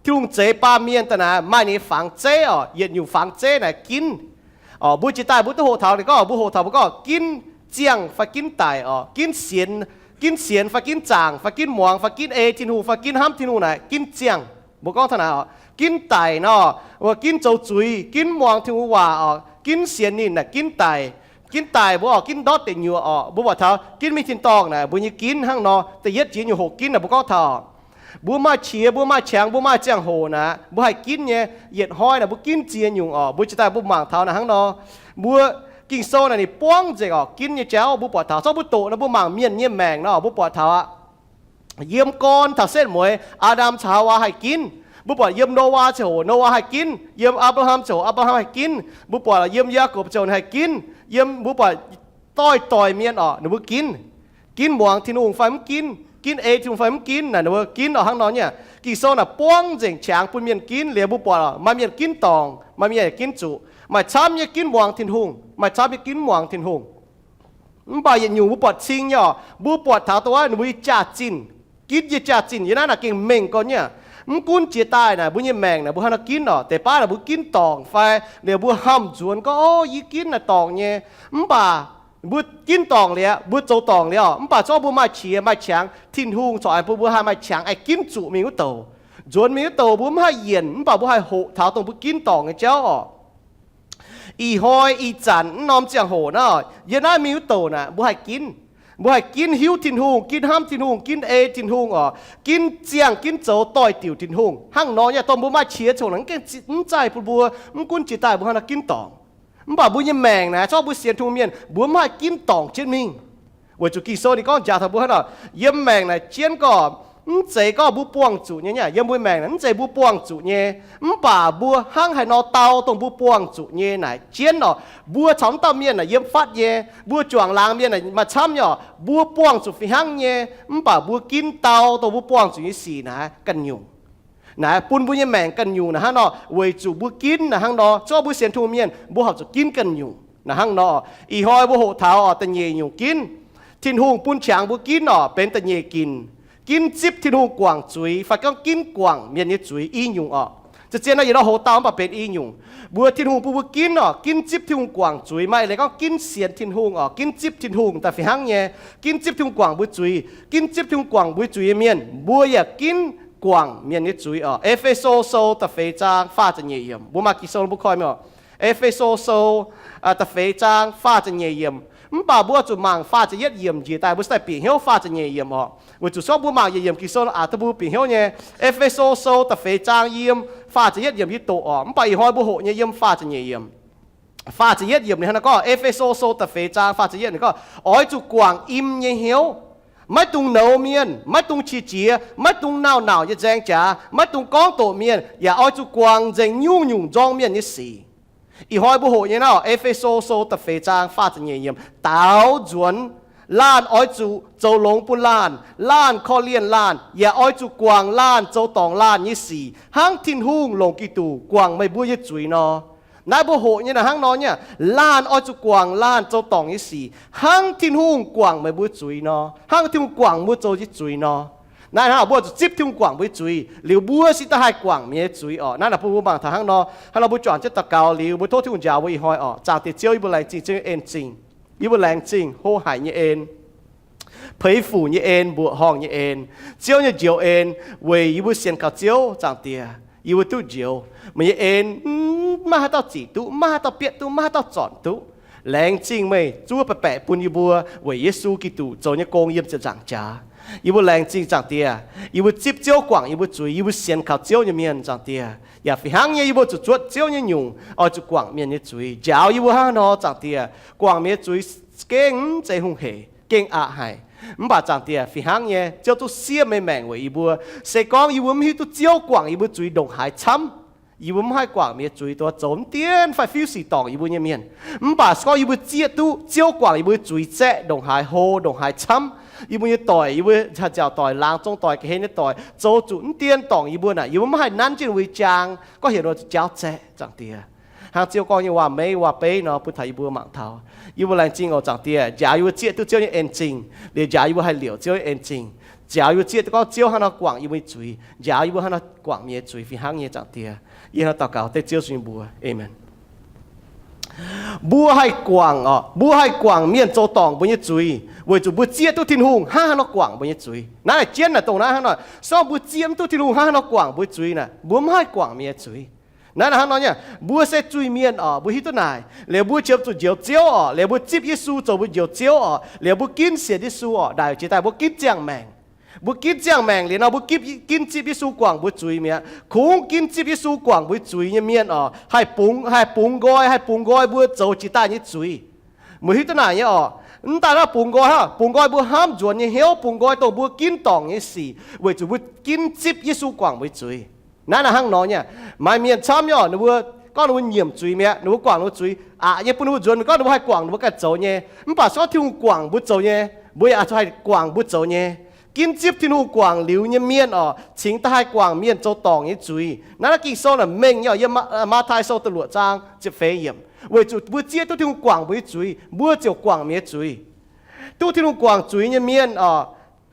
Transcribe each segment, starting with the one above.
Dungh zeix baamh mienh daaih naaic maaih ninh nyei fangx zeiv oc. Yietc nyungc fangx zeiv naaic ginv. Oc, mbuo jiex daaih mbuo duqv hoqc taux ninh gorngv, mbuo hoqc taux mbuo gorngv ginv ziangh fai ginv daic oc, ginv sienx, ginv sienx fai ginv zaangc fai ginv muangx fai ginv ei Tin-Hungh fai ginv hnamv Tin-Hungh naaic ginv ziangh. Mbuo gorngv taux naaic oc, ginv daic nor, ginv zoux zuiz, ginv muangx Tin-Hungh waac oc, ginv sienx ninh naaic ginv daic. Ginv daic mbuo oc, ginv ndortv deic nyuoqc oc. Mbuo buatc taux ginv mingh tin-dorngh naaic mbuo nyei ginv hnangv nor. Da'yietv jiex nyungc hoqc ginv naaic mbuo gorngv taux mbuo maaih qiex, mbuo maaih qangx, mbuo maaih ziangh hoc naaic mbuo haih ginv nyei. Yietc hnoi naaic mbuo ginv ziex nyungc oc. Mbuo jiex daaih mbuo mangc taux naaic hnangv nor, mbuo Ging-Sou naaic ninh buangv nzengc oc, ginv nyei jauv mbuo buatc taux. Zorqv mbuo doqc naaic mbuo mangc mienh nyei maengc nor mbuo buatc taux aqv. Yiem gorn taux setv mueiz Aa^ndam caux Haawaa haih ginv. Mbuo buatc yiem Nowaa ziangh hoc Nowaa haih ginv, yiem Apc^laa^ham ziangh hoc Apc^laa^ham haih ginv. Mbuo buatc yiem Yaakopv ziangh hoc ninh haih ginv, yiem mbuo buatc doix-doix mienh oc ninh mbuo ginv. Ginv muangx Tin-Hungh fai mv ginv, ginv ei Tin-Hungh fai mv ginv naaic ninh mbuo ginv oc hnangv nor nyei. Ging-Sou naaic buangv nzengc qangx bun mienh ginv. Liuz mbuo buatc maaih mienh ginv dorngc, maaih mienh ginv zuqc. Maaih camv nyei ginv muangx Tin-Hungh, maaih camv nyei ginv mv muangx Tin-Hungh. Mv baac yietc nyungc mbuo buatc cing nyei oc, mbuo buatc taux dongh wuov ninh mbuo nyei jaax-zinh, ginv nyei jaax-zinh yiem naaiv naaic gengh mengh gorn nyei. Mv gunv jiex daaih naaic mbuo nyei maengc naaic mbuo haaix nor ginv oc, deix baav naaic mbuo ginv dorngc fai liuz mbuo hamh nzuonx gorngv, Ov, yie ginv naaic dorngc nyei. Mv baac mbuo ginv dorngc liuz, mbuo zoux dorngc liuz oc, mv baac zorqv mbuo maaih qiex maaih qangx, Tin-Hungh corc aengx bun mbuo haih maaih qangx aengx ginv zuqc mingh wuov douc. Nzuonx mingh wuov douc mbuo mv haih yienc, mv baac mbuo haih hoqc taux dongh mbuo ginv dorngc nyei jauv oc. Ih hnoi ih zanc mv norm ziangh hoc naaiv, yiem naaiv mingh wuov douc naaic mbuo haih ginv. Mbuo haih ginv hiuv Tin-Hungh, ginv hnamv Tin-Hungh, ginv ei Tin-Hungh oc, ginv ziangh ginv zoux doix-diuc Tin-Hungh. Hnangv nor nyei dongh mbuo maaih qiex congx naaic mv gaengh mv zaih bun mbuo, mv gunv jiex daaih mbuo hnangv nor ginv dorngc. Mv baac mbuo nyei maengc naaic, zorqv mbuo sienx Tin-Hungh mienh, mbuo mv haih ginv dorngc jienv mingh. Weic zuqc Ging-Sou ninh gorngv jaax taux mbuo hnangv nor, yiem maengc naaic jienv gorngv, mv zeiz gorngv mbuo buangh zuqc nyei. Yiem mbuo maengc naaic mv zeiz mbuo buangh zuqc nyei, mv baac mbuo hnangv haaix nor dau dongh mbuo buangh zuqc nyei naaic jienv oc. Mbuo caux wuov dauh mienh naaic yiem fatv nyei, mbuo juangc laangz mienh naaic maaih camv nyei oc. Mbuo buangh zuqc fih hnangv nyei, mv baac mbuo ginv dau dongh mbuo buangh zuqc nyei sic naaic ganh nyungc. Naaic bun mbuo nyei maengc ganh nyungc naaic hnangv nor, weic zuqc mbuo ginv naaic hnangv nor. Zorqv mbuo sienx Tin-Hungh mienh, mbuo horpc zuqc ginv ganh nyungc naaic hnangv nor. Ih hnoi mbuo hoqc taux oc, da'nyeic nyungc ginv, Tin-Hungh bun qangx mbuo ginv oc, benx da'nyeic ginc. Ginv zipv Tin-Hungh guangc zuiz fai gorngv ginv guangc mienh nyei zuiz i nyungc oc. Zien-zien nor yietc nor hoz dauh mv baac benx i nyungc. Mbuo Tin-Hungh bun mbuo ginv oc, ginv zipv Tin-Hungh guangc zuiz, maaih leiz gorngv ginv sienx Tin-Hungh oc, ginv zipv Tin-Hungh daaih fih hnangv nyei. Ginv zipv Tin-Hungh guangc mbuo zuiz. Ginv zipv Tin-Hungh guangc mbuo zuiz nyei mienh, mbuo yaac ginv guangc mienh nyei zuiz oc. E^fe^so Sou da'feix zaang faah ziepc nyeic yiemc, mbuo maaih Ging-Sou mbuo koi mingh oc. E^fe^so Sou da'feix zaang faah ziepc nyeic yiemc. Mv baac mbuo zuqc mangc faah ziepc yietv yiemc njiec daaih mbuo cingx daaih bieqc hnyouv faah ziepc nyeic yiemc oc. Weic zuqc zorqv mbuo mangc yietc yiemc Ging-Sou aqc duqv mbuo bieqc hnyouv nyei. E^fe^so Sou da'feix zaang yiem faah ziepc yietv yiemc yie doqc oc. Mv baac ih hnoi mbuo hoqc nyei yiem faah ziepc nyeic yiemc. Faah ziepc yietv yiemc ninh hnangv naaiv gorngv, E^fe^so Sou da'feix zaang faah ziepc yietv ninh gorngv, Oix zuqc guangc im nyei hnyouv, maiv dungx nouz mienh, maiv dungx qiex jiez, maiv dungx nauc-nauc nyei nzaeng jaax, maiv dungx gorngv doqc mienh, yaac oix zuqc guangc nzengc nyungc-nyungc nzorng mienh nyei sic. Ih hnoi mbuo hoqc nyei naaiv, E^fe^so Sou da'feix zaang faah ziepc nyeic yiemc, daaux nzuonx, laanh oix zuqc zoux longx bun laanh, laanh korv-lienh laanh, yaac oix zuqc guangc laanh zoux dorngc laanh nyei sic, hnangv Tin-Hungh longc Giduc guangc meih mbuo nyei zuiz nor. Naaiv mbuo hoqc nyei naaiv hnangv nor nyei, laanh oix zuqc guangc laanh zoux dorngc nyei sic, hnangv Tin-Hungh guangc meih mbuo zuiz nor, hnangv Tin-Hungh guangc mbuo zoux nyei zuiz nor. Naaiv hnangv mbuo zuqc zipv Tin-Hungh guangc mbuo nyei zuiz liuz, mbuo cingx daaih haih guangc mienh nyei zuiz oc. Naaiv naaic bun mbuo mangc taux hnangv nor. Hnangv nor mbuo juangc jienv daux gaux liuz, mbuo tov Tin-Hungh njaaux mbuo ih hnoi oc. Zaangc Diex Ziouv, yie mbuo laengz zingh Ziouv nyei en-zingh. Yie mbuo laengz zingh hlo haic nyei en, peix fuc nyei en, mbuoqc horngh nyei en, Ziouv nyei njoux en, weic yie mbuo sienx kaux Ziouv, Zaangc Diex, yie mbuo duqv njoux. Meih nyei en maiv maaih haaix dauh zic duqv, maiv maaih haaix dauh bietv duqv, maiv maaih haaix dauh zornc duqv. Laengz zingh meih zuov baeqc baeqc bun yie mbuo weic Yesu Giduc zoux nyei gong yiem ziepc nzaangc jaax. Yie mbuo laengz zingh Zaangc Diex, yie mbuo zipv Ziouv guangc yie mbuo zuiz, yie mbuo sienx kaux Ziouv nyei mienh, Zaangc Diex. Yaac fih hnangv nyei, yie mbuo zuqc zuotv Ziouv nyei nyungc, oix zuqc guangc mienh nyei zuiz. Njaaux yie mbuo hnangv nor, Zaangc Diex, guangc mienh nyei zuiz gengh mv zeiz hungh hec, gengh aqc haic. Mv baac Zaangc Diex, fih hnangv nyei, Ziouv duqv siev meih maengc weic yie mbuo. Se gorngv yie mbuo mv hiuv duqv Ziouv guangc yie mbuo zuiz ndongc haaix camv, yie mbuo mv haih guangc mienh nyei zuiz, dongh zoux mv dienh fai fiuv sic dorngc yie mbuo nyei mienh. Mv baac se gorngv yie mbuo zieqv duqv Ziouv guangc yie mbuo zuiz zaeqv ndongc haaix hlo, ndongc haaix camv, yie mbuo nyei doic, yie mbuo nziaauc doic, laangz zong doic, ga'hlen nyei doic, zoux zuqc mv dienh dorngc yie mbuo naaic, yie mbuo mv haih nanv jienv wuov jaang, gorngv heuc nor zuqc jauv zaeqv, Zaangc Diex. Hnangv Ziouv gorngv nyei waac-meiv waac-beiv nor, bun taux yie mbuo mangc taux. Yie mbuo laengz zingh oc, Zaangc Diex, njaaux yie mbuo zieqv duqv Ziouv nyei en-zingh, liuz njaaux yie mbuo haih liouc Ziouv nyei en-zingh. Njaaux yie mbuo zieqv duqv gorngv Ziouv hnangv nor guangc yie mbuo nyei zuiz, njaaux yie mbuo hnangv nor guangc mienh nyei zuiz fih hnangv nyei, Zaangc Diex. Yie hnangv daux gaux dengv Ziouv zunh mbuox, Aamen. Mbuo haih guangc oc, mbuo haih guangc mienh zoux dorngc mbuo nyei zuiz weic zuqc mbuo zieqv duqv Tin-Hungh hnangv haaix nor guangc mbuo nyei zuiz. Naaiv jien naaic dongh naaiv hnangv nor, se gorngv mbuo zieqv mv duqv Tin-Hungh hnangv haaix nor guangc mbuo zuiz naaic, mbuo mv haih guangc mienh nyei zuiz. Naaiv hnangv nor nyei, mbuo se zuiz-mienh oc, mbuo hiuv duqv naaic. Liuz mbuo qiemx zuqc Njoux Ziouv oc, liuz mbuo zipv Yesu zoux mbuo Njoux Ziouv oc, liuz mbuo ginv sienx Yesu oc, naaic jiex daaih mbuo ginv ziangh maengc. Mbuo ginv ziangh maengc liuz nor, mbuo ginv zipv Yesu guangc mbuo zuiz mi'aqv. Kungx ginv zipv Yesu guangc mbuo zuiz nyei mienh oc, haih bungx, haih bungx nqoi, haih bungx nqoi mbuo zoux jiex daaih nyei zuiz. Meih hiuv duqv naaic nyei oc. Mv daaih naaiv bungx nqoi hnangv, bungx nqoi mbuo hnamv nzuonx nyei hnyouv, bungx nqoi dongh mbuo ginv dorngc nyei sic, weic zuqc mbuo ginv zipv Yesu guangc mbuo zuiz. Naaiv naaic hnangv nor nyei. Maaih mienh camv nyei oc, ninh mbuo gorngv ninh mbuo nyiemc zuiz mi'aqv, ninh mbuo guangc ninh mbuo zuiz aqc nyei bun ninh mbuo nzuonx, ninh gorngv ninh mbuo haih guangc ninh mbuo ganh zoux nyei. Mv baac se gorngv Tin-Hungh guangc mbuo zoux nyei, mbuo yaac haih guangc mbuo zoux nyei. Ginv zipv Tin-Hungh guangc liuz nyei mienh oc, cingx daaih haih guangc mienh zoux dorngc nyei zuiz. Naaiv naaiv Ging-Sou naaic mengh nyei oc, yiem Maa, Matv^taai Sou da'luoqc zaang ziepc feix yiemc, weic zuqc mbuo zieqv duqv Tin-Hungh guangc mbuo nyei zuiz, mbuo ziouc guangc mienh nyei zuiz. Duqv Tin-Hungh guangc zuiz nyei mienh oc,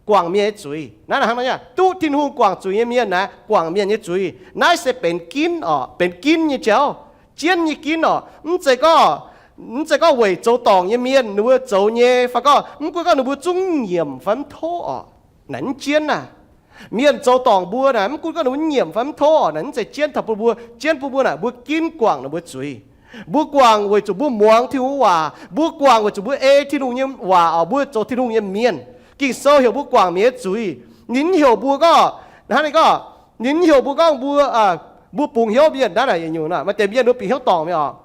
guangc mienh nyei zuiz. Naaiv naaic hnangv nor nyei, duqv Tin-Hungh guangc zuiz nyei mienh naaic guangc mienh nyei zuiz. Naaiv se benx ginv oc, benx ginv nyei jauv, jienv nyei ginv oc. Mv zeiz gorngv, mv zeiz gorngv weic zoux dorngc nyei mienh ninh mbuo zoux nyei, fai gorngv mv gunv gorngv ninh mbuo zungv nyiemc fai mv tov oc, naaic mv jienv naaic. Mienh zoux dorngc mbuo naaic, mv gunv gorngv ninh mbuo nyiemc fai mv tov oc, naaic mv zeiz jienv taux bun mbuo. Jienv bun mbuo naaic, mbuo ginv guangc ninh mbuo zuiz. Mbuo guangc weic zuqc mbuo muangx Tin-Hungh waac. Mbuo guangc weic zuqc mbuo ei Tin-Hungh nyei waac oc, mbuo zoux Tin-Hungh nyei mienh. Ging-Sou heuc mbuo guangc mienh nyei zuiz. Ninh mv heuc mbuo gorngv, hnangv naaiv gorngv, ninh mv heuc mbuo gorngv mbuo, mbuo bungx hnyouv mienh. Naaiv naaic yietc nyungc maaih deix mienh ninh mbuo bieqc hnyouv dorngc mi'aqv oc.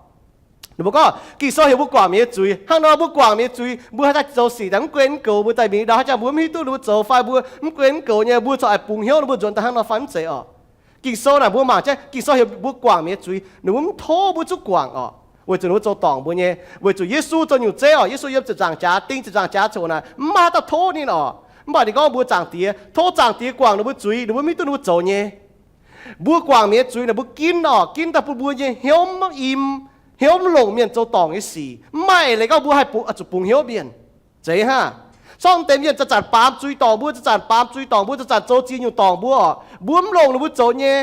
Ninh mbuo gorngv Ging-Sou heuc mbuo guangc mienh nyei zuiz. Hnangv nor mbuo guangc mienh nyei zuiz, mbuo haaix dauh zoux sic daaih mv gunv mv goux, mbuo daaih mingh ndau haaix jangx mbuo mv hiuv duqv ninh mbuo zoux fai mbuo mv gunv mv goux nyei, mbuo corc haih bungx hnyouv ninh mbuo nzuonx daaih hnangv nor fai mv zeiz oc. Ging-Sou naaic mbuo mangc jienv, Ging-Sou heuc mbuo guangc mienh nyei zuiz, ninh mbuo mv tov mbuo zungv guangc oc, weic zuqc ninh mbuo zoux dorngc mbuo nyei. Weic zuqc Yesu zoux nyungc zeiv oc, Yesu yiem ziepc nzaangc jaax, ding ziepc nzaangc jaax ziouc naaic, mv maaih haaix dauh tov ninh oc. Mv baac ninh gorngv mbuox Zaangc Diex, tov Zaangc Diex guangc ninh mbuo zuiz, ninh mbuo mv hiuv duqv ninh mbuo zoux nyei. Mbuo guangc mienh nyei zuiz naaic, mbuo ginv oc, ginv daaih bun mbuo nyei hnyouv mv im, hnyouv mv longc mienh zoux dorngc nyei sic. Mv maaih eix leiz gorngv mbuo haih zuqc bungx hnyouv mienh. Zeiz hnangv. Sorng deix mienh zanc-zanc baamz zuiz dorngc mbuo, zanc-zanc baamz zuiz dorngc mbuo, zanc-zanc zoux ziex nyungc dorngc mbuo oc, mbuo mv longc ninh mbuo zoux nyei.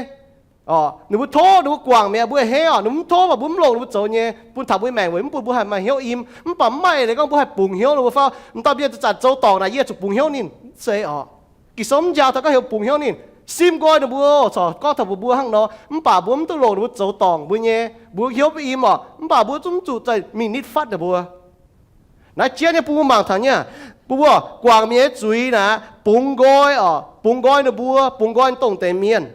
Ninh mbuo tov, ninh mbuo guangc mi'aqv, mbuo a'hneiv oc, ninh mbuo mv tov, mv baac mbuo mv longc ninh mbuo zoux nyei, bun taux mbuo nyei maengc weic mv bun mbuo haih maaih hnyouv im. Mv baac mv maaih eix leiz gorngv mbuo haih bungx hnyouv ninh mbuo fai, m'dauh mienh zanc-zanc zoux dorngc naaic, yie zuqc bungx hnyouv ninh. Zeiz oc. Ging-Sou mv njaaux taux gorngv heuc bungx hnyouv ninh. Sim nqoi ninh mbuo, corc gorngv taux mbuox mbuo hnangv nor, mv baac mbuo mv duqv longc ninh mbuo zoux dorngc mbuo nyei, mbuo hnyouv mv im oc, mv baac mbuo zungv zuqc mingh nitv fatv ninh mbuo. Naaiv jien nyei bun mbuo mangc taux nyei, bun mbuo guangc mienh nyei zuiz naaic, bungx nqoi oc, bungx nqoi ninh mbuo, bungx nqoi dongh deix mienh,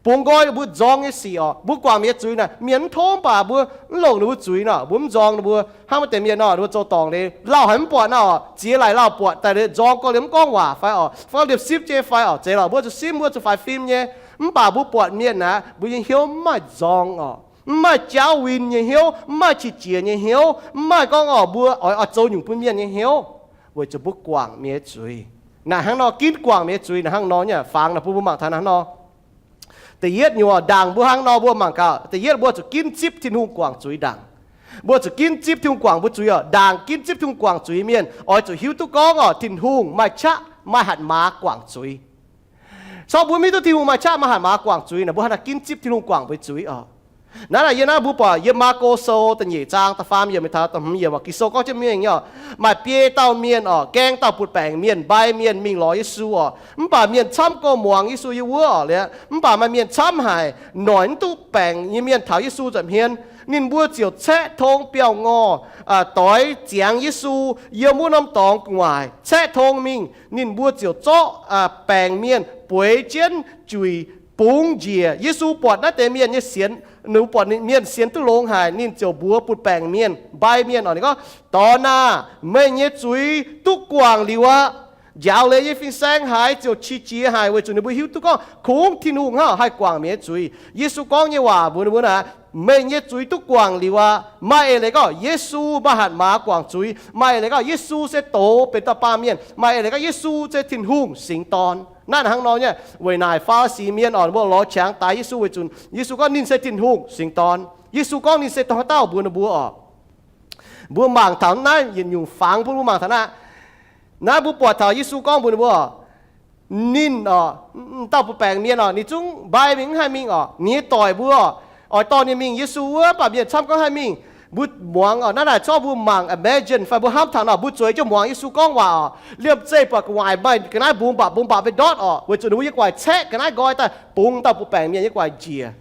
bungx nqoi ninh mbuo nzorng nyei sic oc. Mbuo guangc mienh nyei zuiz naaic, mienh mv tov mv baac mbuo mv longc ninh mbuo zuiz nor, mbuo mv nzorng ninh mbuo. Hnangv maaih deix mienh nor, ninh mbuo zoux dorngc liuz lauh haic mv buatc nor, ziex laic lauh buatc daaih liuz nzorng gorngv liuz mv gorngv waac fai oc, fai liepc sipv jienv fai oc, zeiz lorqc, mbuo zuqc simv, mbuo zuqc faix fim nyei. Mv baac mbuo buatc mienh naaic, mbuo nyei hnyouv mv maaih nzorng oc, mv maaih jaauv win nyei hnyouv, mv maaih qiex jiez nyei hnyouv, mv maaih gorngv oc mbuo oix oix zoux nyungc bun mienh nyei hnyouv, weic zuqc mbuo guangc mienh nyei zuiz. Naaic hnangv nor, ginv guangc mienh nyei zuiz naaic hnangv nor nyei, fangx naaic bun mbuo mangc taux hnangv nor. Da'yietv nyungc oc, ndaangc mbuo hnangv nor mbuo mangc gaax. Da'yietv mbuo zuqc ginv zipv Tin-Hungh guangc zuiz ndaangc. Mbuo zuqc ginv zipv Tin-Hungh guangc mbuo zuiz oc. Ndaangc ginv zipv Tin-Hungh guangc zuiz mienh oix zuqc hiuv duqv gorngv oc, Tin-Hungh maaih qaqv maaih hatc maaz guangc zuiz. Corc mbuo mv hiuv duqv Tin-Hungh maaih qaqv maaih hatc maaz guangc zuiz naaic, mbuo hnangv haaix ginv zipv Tin-Hungh guangc mbuo zuiz oc. Naaiv naaic yiem naaiv mbuo buatc yiem Maako Sou da'nyeic zaang da'faam yiemc mingh taux da'hmz yiemc oc, Ging-Sou gorngv jienv mingh nyei oc, maaih biei dauh mienh oc, gaeng dauh butv-baengc mienh, mbai mienh mingh lorz Yesu oc. Mv baac mienh camv gorx muangx Yesu yiem wuov oc. Liuz mv baac maaih mienh camv haic, noic mv duqv baengc nyei mienh taux Yesu nza'hmien. Ninh mbuo ziouc caeqv tong biauv-ngorh doix ziangx Yesu yiem wuov norm dorngx gu'nguaaic, caeqv tong mingh. Ninh mbuo ziouc zorqv baengc mienh bueix jienv juic bungx njiec. Yesu buatc naaiv deix mienh nyei sienx, ninh buatc mienh sienx duqv longx haic, ninh ziouc mbuox butv-baengc mienh, mbai mienh oc, ninh gorngv, Dorn aah! Meih nyei zuiz duqv guangc liuz aqv. Njaaux leiz nyei fin-saeng haiz ziouc qiex jiez haic, weic zuqc ninh mbuo hiuv duqv gorngv kungx Tin-Hungh hnangv haih guangc mienh nyei zuiz. Yesu gorngv nyei waac mbuox ninh mbuo naaic, Meih nyei zuiz duqv guangc liuz aqv. Maaih eix leiz gorngv Yesu maaih hatc maaz guangc zuiz. Maaih eix leiz gorngv Yesu se doz benx dauh baamh mienh. Maaih eix leiz gorngv Yesu se Tin-Hungh singx dorn. Naaiv hnangv nor nyei, weic naaic Faa^li^si mienh oc, ninh mbuo lorz qangx daix Yesu weic zuqc Yesu gorngv ninh se Tin-Hungh singx dorn. Yesu gorngv ninh se dongh haaix dauh mbuox ninh mbuo oc. Mbuo mangc taux naaiv yietc nyungc fangx bun mbuo mangc taux naaiv. Naaiv mbuo buatc taux Yesu gorngv mbuox ninh mbuo oc, Ninh oc, dauh butv-baengc mienh oc, ninh zungv mbai mingh mv haih mingh oc. Ninh nyei doic mbuo oc, oix dorh ninh mingh Yesu wuov, mv baac mienh camv gorngv haih mingh. Mbuo muangx oc, naaiv naaic zorqv mbuo mangc, imagine, fai mbuo hnamv taux nor, mbuo zueiz jienv muangx Yesu gorngv waac oc. Liemh zeih buatc gu'nguaaic maaih ga'naaiv mbungx mba'mbungx mba'mba'mbei ndortv oc, weic zuqc ninh mbuo nyei guaix caeqv ga'naaiv nqoi daaih bungx dauh butv-baengc mienh nyei guaix njiec.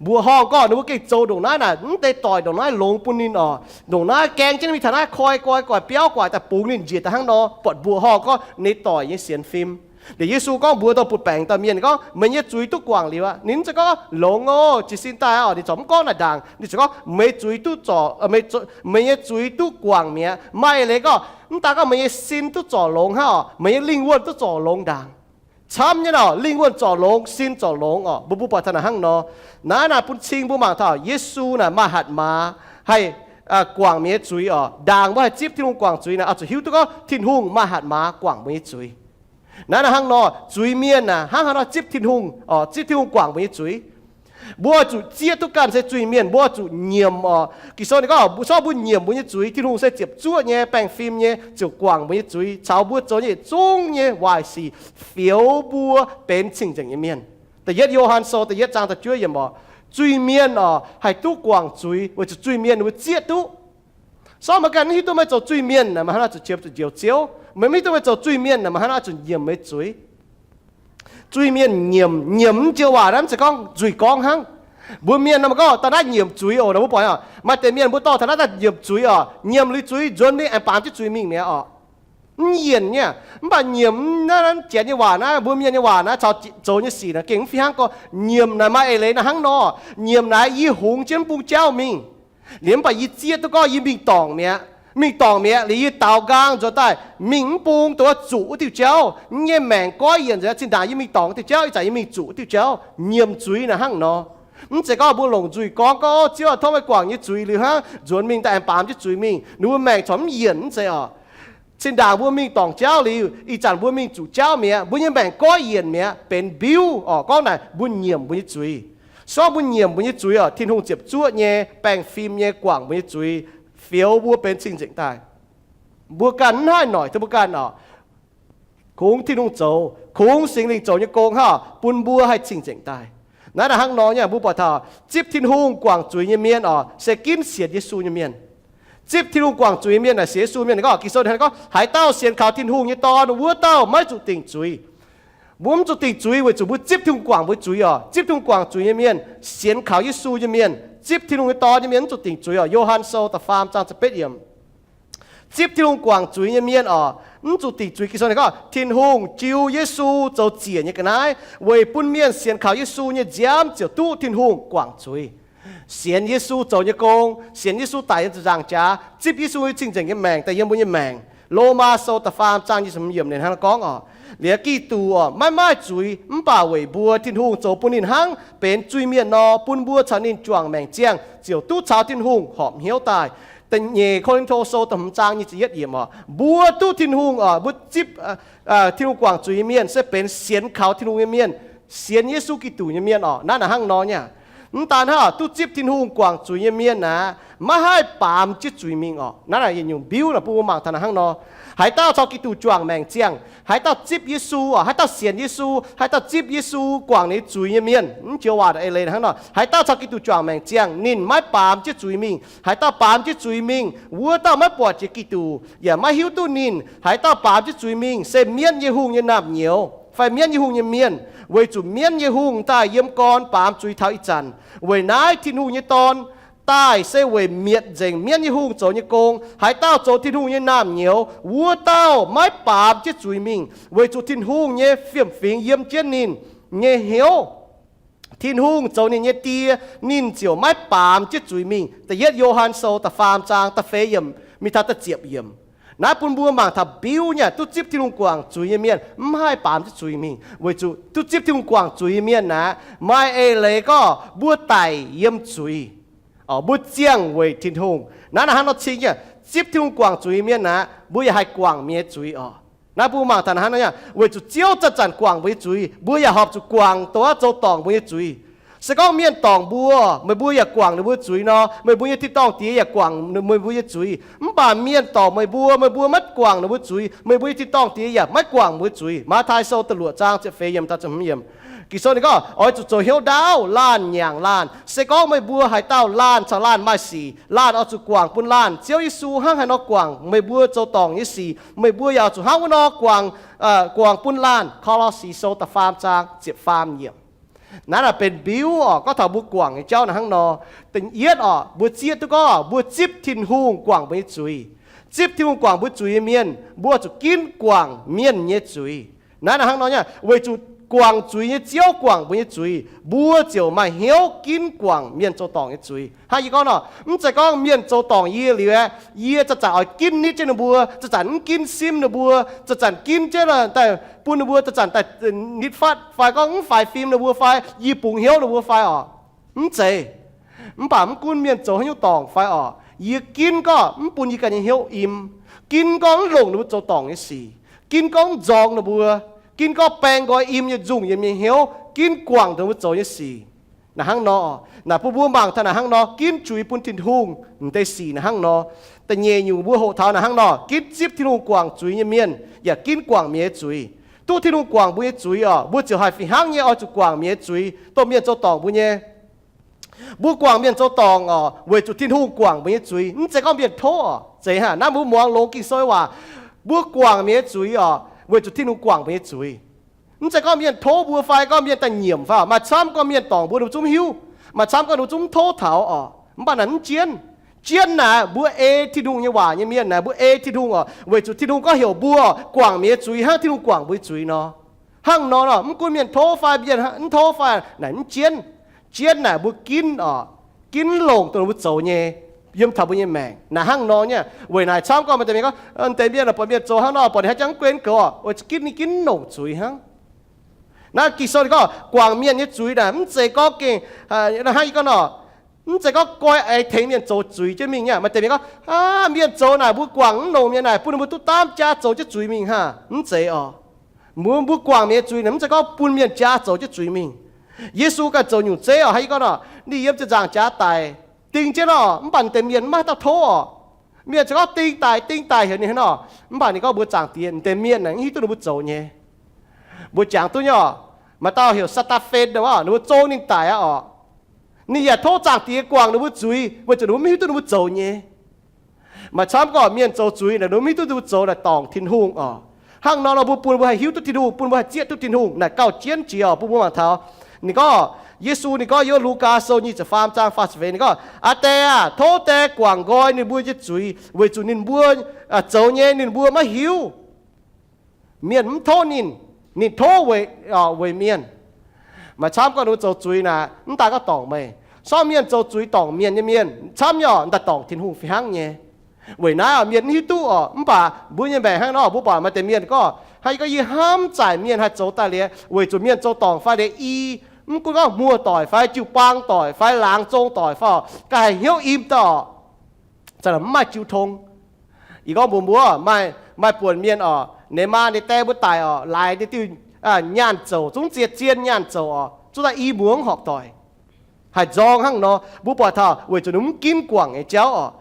Mbuoqc horngh gorngv ninh mbuo gengh zoux ndongc naaiv naaic, mv deix doic ndongc naaiv longx bun ninh oc. Ndongc naaiv gaeng jienv mingh taux naaiv koi guai guaix biauv guaaic daaih bungx ninh njiec daaih hnangv nor, buatc mbuoqc horngh gorngv ninh doic nyei sienx fim. Liuz Yesu gorngv mbuox dauh butv-baengc dauh mienh gorngv, meih nyei zuiz duqv guangc liuz aqv. Ninh mv zeiz gorngv longx oc, jiez sin daaih oc, ninh corc mv gorngv naaic ndaangc. Ninh corc gorngv meih zuiz duqv zorc, meih nyei zuiz duqv guangc mi'aqv. Maaih eix leiz gorngv mv daan gorngv meih nyei sin duqv zorc longx hnangv oc, meih nyei lingh wuonh duqv zorc longx ndaangc. Camv nyei nor, lingh wuonh zorc longx, sin zorc longx oc. Mbuo mbuo buatc taux naaic hnangv nor, naaiv naaic bun cing mbuo mangc taux Yesu naaic maaih hatc maaz haih guangc mienh nyei zuiz oc. Ndaangc mbuo haih zipv Tin-Hungh guangc zuiz naaic, oix zuqc hiuv duqv gorngv Tin-Hungh maaih hatc maaz guangc mbuo nyei zuiz. Naaiv naaic hnangv nor, zuiz-mienh naaic hnangv haaix nor zipv Tin-Hungh oc, zipv Tin-Hungh guangc mbuo nyei zuiz? Mbuo oix zuqc zieqv duqv ganh se zuiz-mienh, mbuo oix zuqc nyiemc oc. Ging-Sou ninh gorngv, sortv mbuo nyiemc mbuo nyei zuiz, Tin-Hungh se ziepc zuoqv nyei, baengh fim nyei, ziouc guangc mbuo nyei zuiz caux mbuo zoux nyei yietc zungv nyei waaic sic, fioux mbuo benx cing-nzengc nyei mienh. Da'yietv Yo^han Sou da'yietv zaang da'juov yiemc oc, zuiz-mienh oc haih duqv guangc zuiz weic zuqc zuiz-mienh ninh mbuo zieqv duqv. Sortv meih ganh mv hiuv duqv meih zoux zuiz-mienh naaic, meih hnangv naaiv zuqc qiemx zuqc njoux Ziouv. Meih mv hiuv duqv meih zoux zuiz-mienh naaic, meih hnangv naaiv zuqc nyiemc meih zuiz. Zuiz-mienh nyiemc, nyiemc mv joux waac naaiv mv zeiz gorngv nzuih gorngv hnangv. Mbuo mienh nor gorngv daaih naaiv nyiemc zuiz oc. Naaiv mbuo buatc oc, maaih deix mienh mbuo dorh taux naaiv daaih nyiemc zuiz oc, nyiemc liuz zuiz nzuonx mingh aengx baamz jienv zuiz mingh mi'aqv oc. Mv yienc nyei. Mv baac nyiemc naaiv, naaiv janx nyei waac naaiv, mbuo mienh nyei waac naaiv caux zoux nyei sic naaiv gengh mv fih hnangv gorngv. Nyiemc naaic maaih eix leiz naaiv hnangv nor. Nyiemc naaic yie hungx jienv mv bung jauv mingh, liuz mv baac yie zieqv duqv gorngv yie mingh dorngc mi'aqv. Mingh dorngc mi'aqv liuz yie daaux nqaang nzuonx daaih mingh mv bung dongh zuqc wuov diuh jauv. Yie nyei maengc goiv yienc nzuonx, zinh ndaangc yie mingh dorngc diuh jauv, ih zanc yie mingh zuqc wuov diuh jauv. Nyiemc zuiz naaic hnangv nor. Mv zeiz gorngv mbuo longc nzuih gorngv, gorngv, Ziouv aac, tov meih guangc nyei zuiz liuz hnangv, nzuonx mingh daaih aengx baamz jienv zuiz mingh, ninh mbuo maengc corc mv yienc, mv zeiz oc. Zinh ndaangc mbuo mingh dorngc jauv liuz, ih zanc mbuo mingh zuqc jauv mi'aqv, mbuo nyei maengc goiv yienc mi'aqv, benx mbiuv oc. Gorngv naaic mbuo nyiemc mbuo nyei zuiz. Sortv mbuo nyiemc mbuo nyei zuiz oc, Tin-Hungh ziepc zuoqv nyei, baengh fim nyei guangc mbuo nyei zuiz, fioux mbuo benx cing-nzengc daaih. Mbuo ganh mv haih noic duqv mbuo ganh oc. Kungx Tin-Hungh zoux, kungx Singx Lingh zoux nyei gong hnangv oc, bun mbuo haih cing-nzengc daaih. Naaiv naaic hnangv nor nyei, mbuo buatc taux zipv Tin-Hungh guangc zuiz nyei mienh oc, se ginv sienx Yesu nyei mienh. Zipv Tin-Hungh guangc zuiz nyei mienh naaic sienx Yesu mienh. Ninh gorngv, Ging-Sou hnangv gorngv, haaix dauh sienx kaux Tin-Hungh nyei Dorn wuov dauh maiv zuqc dingc zuiz. Mbuo mv zuqc dingc zuiz weic zuqc mbuo zipv Tin-Hungh guangc mbuo zuiz oc. Zipv Tin-Hungh guangc zuiz nyei mienh, sienx kaux Yesu nyei mienh, zipv Tin-Hungh nyei Dorn nyei mienh mv zuqc dingc zuiz oc. Yo^han Sou da'faam zaang ziepc betv yiemc. Zipv Tin-Hungh guangc zuiz nyei mienh oc, mv zuqc dingc zuiz. Ging-Sou ninh gorngv, Tin-Hungh jiu Yesu zoux ziec nyei ga'naaiv weic bun mienh sienx kaux Yesu nyei nziaamv ziouc duqv Tin-Hungh guangc zuiz. Sienx Yesu zoux nyei gong, sienx Yesu daic yiem ziepc nzaangc jaax, zipv Yesu nyei cing-nzengc nyei maengc daaih yiem mbuo nyei maengc. Lomaa Sou da'faam zaang nyic ziepc hmz yiemc ninh hnangv naaiv gorngv oc, liuz Giduc oc maiv maaih zuiz, mv baac weic mbuo Tin-Hungh zoux bun ninh hnangv benx zuiz-mienh nor, bun mbuo caux ninh juangc maengc ziangh ziouc duqv caux Tin-Hungh horpc hnyouv daaih. Da'nyeic Ko^lin^to Sou da'hmz zaang nyic ziepc yietv yiemc oc, mbuo duqv Tin-Hungh oc, mbuo zipv Tin-Hungh guangc zuiz nyei mienh se benx sienx kaux Tin-Hungh nyei mienh, sienx Yesu Giduc nyei mienh oc. Naaiv naaic hnangv nor nyei. Mv daan hnangv duqv zipv Tin-Hungh guangc zuiz nyei mienh aqv, maiv haih baamz jienv zuiz mingh oc. Naaiv naaic yietc nyungc mbiuv naaic bun mbuo mangc taux naaic hnangv nor. Haaix dauh caux Giduc juangc maengc ziangh, haaix dauh zipv Yesu oc, haaix dauh sienx Yesu, haaix dauh zipv Yesu guangc ninh zuiz nyei mienh, mv joux waac eix leiz hnangv nor. Haaix dauh caux Giduc juangc maengc ziangh, ninh maiv baamz jienv zuiz mingh. Haaix dauh baamz jienv zuiz mingh, wuov dauh maiv buatc jiex Giduc yaac maiv hiuv duqv ninh. Haaix dauh baamz jienv zuiz mingh se mienv nyei hungh nyei naamh nyouz fai mienv nyei hungh nyei mienh, weic zuqc mienv nyei hungh daaih yiem gorn baamz zuiz taux ih zanc. Weic naaiv Tin-Hungh nyei Dorn daaih se weic mietc nzengc mienv nyei hungh zoux nyei gong. Haaix dauh zoux Tin-Hungh nyei naamh nyouz, wuov dauh maiv baamz jienv zuiz mingh, weic zuqc Tin-Hungh nyei fiem-fingx yiem jienv ninh nyei hnyouv. Tin-Hungh zoux ninh nyei Die, ninh ziouc maiv baamz jienv zuiz mingh. Da'yietv Yo^han Sou da'faam zaang da'feix yiemc mingh taux da'ziepc yiemc. Naaiv bun mbuo mangc taux mbiuv nyei, duqv zipv Tin-Hungh guangc zuiz nyei mienh mv haih baamz jienv zuiz mingh, weic zuqc duqv zipv Tin-Hungh guangc zuiz nyei mienh aqv, maaih eix leiz gorngv mbuo daic yiem zuiz. Mbuo ziangh weic Tin-Hungh. Naaiv naaic hnangv nor cing nyei, zipv Tin-Hungh guangc zuiz nyei mienh aqv, mbuo yaac haih guangc mienh nyei zuiz oc. Naaiv bun mbuo mangc taux hnangv nor nyei, weic zuqc Ziouv zanc-zanc guangc mbuo nyei zuiz, mbuo yaac horpc zuqc guangc dongh wuov zoux dorngc mbuo nyei zuiz. Se gorngv mienh dorngc mbuo, meih mbuo yaac guangc ninh mbuo zuiz nor, meih mbuo nyei tin-dorngh Diex yaac guangc meih mbuo nyei zuiz. Mv baac mienh dorngc meih mbuo, meih mbuo maiv guangc ninh mbuo zuiz, meih mbuo nyei tin-dorngh Diex yaac maiv guangc mbuo zuiz. Matv^taai Sou da'luoqc zaang ziepc feix yiemc taux ziepc hmz yiemc. Ging-Sou ninh gorngv, oix zuqc zoux hnyouv ndaauv laanh nyanc laanh. Se gorngv meih mbuo haaix dauh laanh caux laanh maaih sic, laanh oix zuqc guangc bun laanh, Ziouv Yesu hnangv haaix nor guangc meih mbuo zoux dorngc nyei sic, meih mbuo yaac oix zuqc hnangv wuov nor guangc, guangc bun laanh. Ko^lo^si Sou da'faam zaang ziepc faam yiemc. Naaiv naaic benx mbiuv oc, gorngv taux mbuo guangc nyei jauv naaic hnangv nor. Da'yietv oc, mbuo zieqv duqv gorngv mbuo zipv Tin-Hungh guangc mbuo nyei zuiz. Zipv Tin-Hungh guangc mbuo zuiz nyei mienh, mbuo zuqc ginv guangc mienh nyei zuiz. Naaiv naaic hnangv nor nyei, weic zuqc guangc zuiz nyei Ziouv guangc mbuo nyei zuiz, mbuo ziouc maaih hnyouv ginv guangc mienh zoux dorngc nyei zuiz. Hnangv yie gorngv nor, mv zeiz gorngv mienh zoux dorngc yie liuz aeqv, yie zanc-zanc oix ginv nitv jienv ninh mbuo, zanc-zanc mv ginv simv ninh mbuo, zanc-zanc ginv jienv daaih bun ninh mbuo zanc-zanc daaih nitv fatv fai gorngv mv faix fim ninh mbuo fai yie bungx hnyouv ninh mbuo fai oc. Mv zeiz. Mv baac mv gunv mienh zoux haaix nyungc dorngc fai oc, yie ginv gorngv mv bun yie ganh nyei hnyouv im, ginv gorngv mv longc ninh mbuo zoux dorngc nyei sic, ginv gorngv mv nzorng ninh mbuo, ginv gorngv baeng nqoi im nyei nzungh yiem nyei hnyouv, ginv guangc ninh mbuo zoux nyei sic. Naaic hnangv nor, naaic bun mbuo mangc taux naaic hnangv nor ginv zuiz bun Tin-Hungh m'deix sic naaic hnangv nor. Da'nyeic nyungc mbuo hoqc taux naaic hnangv nor, ginv zipv Tin-Hungh guangc zuiz nyei mienh yaac ginv guangc mienh nyei zuiz. Duqv Tin-Hungh guangc mbuo nyei zuiz oc, mbuo ziouc haih fih hnangv nyei oix zuqc guangc mienh nyei zuiz, dongh mienh zoux dorngc mbuo nyei. Mbuo guangc mienh zoux dorngc oc, weic zuqc Tin-Hungh guangc mbuo nyei zuiz. Mv zeiz gorngv mienh tov oc, zeiz hnangv naaiv mbuo muangx longx Ging-Sou nyei waac. Mbuo guangc mienh nyei zuiz oc, weic zuqc Tin-Hungh guangc mbuo nyei zuiz. Mv zeiz gorngv mienh tov mbuo fai gorngv mienh daaih nyiemc fai oc, maaih camv gorngv mienh dorngc mbuo ninh mbuo zungv mv hiuv, maaih camv gorngv ninh mbuo zungv mv tov taux oc. Mv baac naaic mv jienv. Jienv naaic mbuo ei Tin-Hungh nyei waac nyei mienh naaic, mbuo ei Tin-Hungh oc, weic zuqc Tin-Hungh gorngv heuc mbuo guangc mienh nyei zuiz hnangv Tin-Hungh guangc mbuo nyei zuiz nor. Hnangv nor, mv gunv mienh tov fai mienh mv tov fai, naaic mv jienv. Jienv naaic mbuo ginv oc, ginv longc dongh mbuo zoux nyei, yiem taux mbuo nyei maengc. Naaic hnangv nor nyei, weic naaic camv gorngv maaih deix mienh gorngv, deix mienh buatc mienh zoux hnangv nor, buatc ninh hnangv jangv guei goux, weic zuqc ginv ninh ginv longc zuiz hnangv. Naaiv Ging-Sou ninh gorngv guangc mienh nyei zuiz naaic mv zeiz gorngv gengh, hnangv yie gorngv nor, mv zeiz gorngv goiv eix tengx mienh zoux zuiz jienv mingh nyei. Maaih deix mienh gorngv, aav, mienh zoux naaic mbuo guangc mv longc mienh naaic bun ninh mbuo duqv daamv jaa zoux jienv zuiz mingh hnangv. Mv zeiz oc. Mbuo, mbuo guangc mienh nyei zuiz naaic mv zeiz gorngv bun mienh jaa zoux jienv zuiz mingh. Yesu ganh zoux nyungc zeiv oc, hnangv yie gorngv nor, ninh yiem ziepc nzaangc jaax daic, ding jienv oc, mv baac deix mienh mv maaih dauh tov oc. Mienh ziouc gorngv ding daic, ding daic heuc ninh hnangv nor. Mv baac ninh gorngv mbuo Zaangc Diex, deix mienh naaic mv hiuv duqv ninh mbuo zoux nyei. Mbuo jangx duqv nyei oc, maaih dauh heuc Saa^taa^fen, ninh mbuo zong ninh daic aqv oc. Ninh yaac tov Zaangc Diex guangc ninh mbuo zuiz weic zuqc ninh mbuo mv hiuv duqv ninh mbuo zoux nyei. Maaih camv gorngv mienh zoux zuiz naaic, ninh mbuo mv hiuv duqv ninh mbuo zoux naaic dorngc Tin-Hungh oc. Hnangv nor nor mbuo bun mbuo haih hiuv duqv Tin-Hungh, bun mbuo haih zieqv duqv Tin-Hungh naaic gauh jienv jiex oc. Bun mbuo mangc taux ninh gorngv, Yesu ninh gorngv yiem Lugaa Sou nyic ziepc faam zaang faah ziepc feix ninh gorngv, Aa Die aah, tov Die guangc nqoi ninh mbuo nyei zuiz weic zuqc ninh mbuo zoux nyei ninh mbuo maiv hiuv. Mienh mv tov ninh, ninh tov weic, weic mienh. Maaih camv gorngv ninh mbuo zoux zuiz naaic mv daaih gorngv dorngc meih. Sortv mienh zoux zuiz dorngc mienh nyei mienh camv nyei oc, daaih dorngc Tin-Hungh fih hnangv nyei. Weic naaiv oc, mienh mv hiuv duqv oc. Mv baac mbuo nyei maengc hnangv nor, mbuo buatc maaih deix mienh gorngv, hnangv yie gorngv, yie hnamv zaaic mienh haih zoux daaih liuz, weic zuqc mienh zoux dorngc fai liuz i, mv gunv gorngv muoz doic fai jiu-baang doic fai laangz zong doic fai oc, ganh haih hnyouv im daaih oc, mv maaih jiu tong. Yie gorngv mbuox mbuo, maaih buonc mienh oc, ninh maa ninh die mbuo daic oc, laaix ninh diuh nyaanh zouc, zungv zie-zien nyaanh zouc oc, zungv daaih i muoz horpc doic. Haih nzorng hnangv nor, mbuo buatc taux weic zuqc ninh mv ginv guangc nyei jauv oc.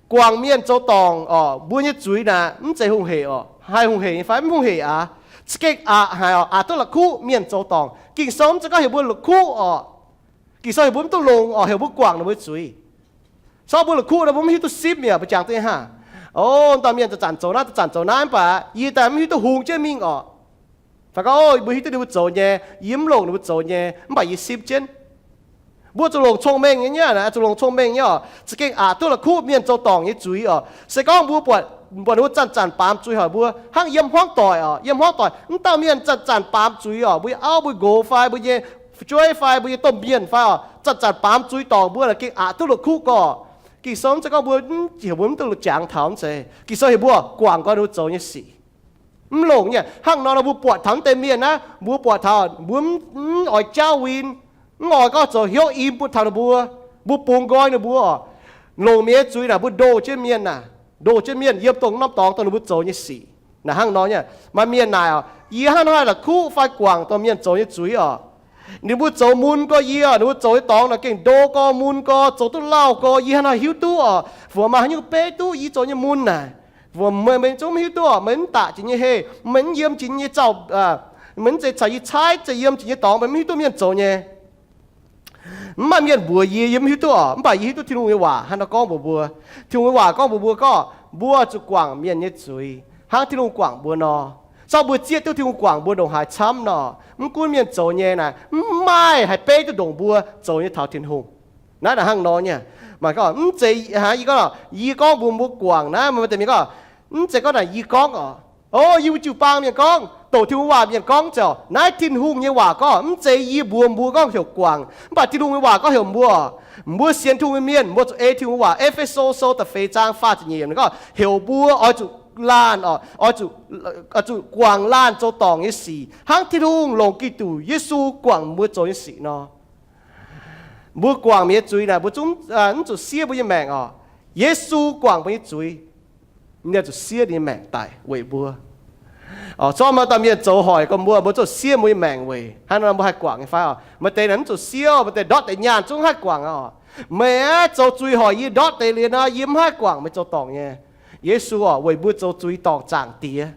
Guangc mienh zoux dorngc oc, mbuo nyei zuiz naaic mv zeiz hungh hec oc. Haih hungh hec nyei fai mv hungh hec aqv? Za'gengh aqc haic oc, aqc duqv la'kuqv mienh zoux dorngc. Ging-Sou mv zeiz gorngv heuc mbuo la'kuqv oc. Ging-Sou heuc mbuo mv duqv longx oc, heuc mbuo guangc ninh mbuo zuiz. Sortv mbuo la'kuqv nor, mbuo mv hiuv duqv simv mi'aqv. Mbuo jangx duqv hnangv, o, dauh mienh zanc-zanc zoux naaiv, zanc-zanc zoux naaiv, mv baac yie daaih mv hiuv duqv hungx jienv mingh oc. Fai gorngv, o, mbuo hiuv duqv ninh mbuo zoux nyei, yie mv longc ninh mbuo zoux nyei, mv baac yie simv jienv. Mbuo zuqc longc cong-mengh nyei, zuqc longc cong-mengh nyei oc. Za'gengh aqc duqv la'kuqv mienh zoux dorngc nyei zuiz oc. Se gorngv mbuo buatc, buatc ninh mbuo zanc-zanc baamz zuiz haic mbuo, hnangv yiem hmuangv doic oc, yiem hmuangv doic, mv dauh mienh zanc-zanc baamz zuiz oc, mbuo nyei auv, mbuo nqox fai mbuo nyei fu'jueiv fai mbuo nyei domh mienh fai oc, zanc-zanc baamz zuiz dorngc mbuo, gengh aqc duqv la'kuqv gorx. Ging-Sou mv zeiz gorngv mbuo, heuc mbuo mv duqv jangx taux, mv zeiz. Ging-Sou heuc mbuo guangc nqoi ninh mbuo zoux nyei sic. Mv longc nyei. Hnangv nor nor mbuo buatc taux mv deix mienh naaiv, mbuo buatc taux mbuo mv oix jaauv win, mv oix gorngv zoux hnyouv im bun taux ninh mbuo, mbuo bungx nqoi ninh mbuo oc. Longc mienh nyei zuiz naaic mbuo ndoh jienv mienh naaic, ndoh jienv mienh yiem dongh norm dorngx dongh ninh mbuo zoux nyei sic. Naaic hnangv nor nyei. Maaih mienh naaic oc, yie hnangv haaix la'kuqv fai guangc dongh mienh zoux nyei zuiz oc. Ninh mbuo zoux mun gorx yie, ninh mbuo zoux nyei dorngx naaic gengh ndo gorx mun gorx, zoux duqv lauh gorx, yie haaix nor hiuv duqv oc? Fungx maaih haaix nyungc beiv duqv yie zoux nyei mun naaic? Fungx meih, meih zungv mv hiuv duqv oc? Meih mv daqc jiex nyei heh, meih mv yiem jiex nyei zaux, meih mv zeiz caux yie caaiv, zeiz yiem jiex nyei dorngx, meih mv hiuv duqv mienh zoux nyei. Mv maaih mienh mbuox yie, yie mv hiuv duqv oc. Mv baac yie hiuv duqv Tin-Hungh nyei waac hnangv nor gorngv mbuox mbuo. Tin-Hungh nyei waac gorngv mbuox mbuo gorngv, mbuo zuqc guangc mienh nyei zuiz hnangv Tin-Hungh guangc mbuo nor. Zorqv mbuo zieqv duqv Tin-Hungh guangc mbuo ndongc haaix camv nor, mv gunv mienh zoux nyei naaic, mv maaih haih beiv duqv ndongc mbuo zoux nyei taux Tin-Hungh. Naaiv naaic hnangv nor nyei. Mv zeiz, yie gorngv, yie gorngv mbuox mbuo guangc naaiv, maaih deix mienh gorngv, mv zeiz gorngv naaic yie gorngv oc. O, yie mbuo jiu-baang mienh gorngv, doqc Tin-Hungh waac mienh gorngv ziouc, naaiv Tin-Hungh nyei waac gorngv, mv zeiz yie mbuox mbuo gorngv heuc guangc. Mv baac Tin-Hungh nyei waac gorngv heuc mbuo, mbuo sienx Tin-Hungh nyei mienh, mbuo zuqc ei Tin-Hungh waac. E^fe^so sou da'feix zaang faah ziepc nyeic yiemc ninh gorngv heuc mbuo oix zuqc laanh oc, oix zuqc, oix zuqc guangc laanh zoux dorngc nyei sic hnangv Tin-Hungh longc Giduc Yesu guangc mbuo zoux nyei sic nor. Mbuo guangc mienh nyei zuiz naaic, mbuo zungv mv zuqc siev mbuo nyei maengc oc. Yesu guangc mbuo nyei zuiz, ninh zuqc siev ninh nyei maengc daic weic mbuo. Zorqv maaih dauh mienh zoux hoic gorx mbuo, mbuo zuqc siev mbuo nyei maengc weic hnangv nor mbuo haih guangc nyei fai oc? Maaih deix naaic mv zuqc siev, maaih deix ndortv deix nyaanh zungv haih guangc oc. Meih aeqv, zoux zuiz hoic yie ndortv deix liuz nor, yie mv haih guangc meih zoux dorngc nyei. Yesu oc, weic mbuo zoux zuiz dorngc Zaangc Diex.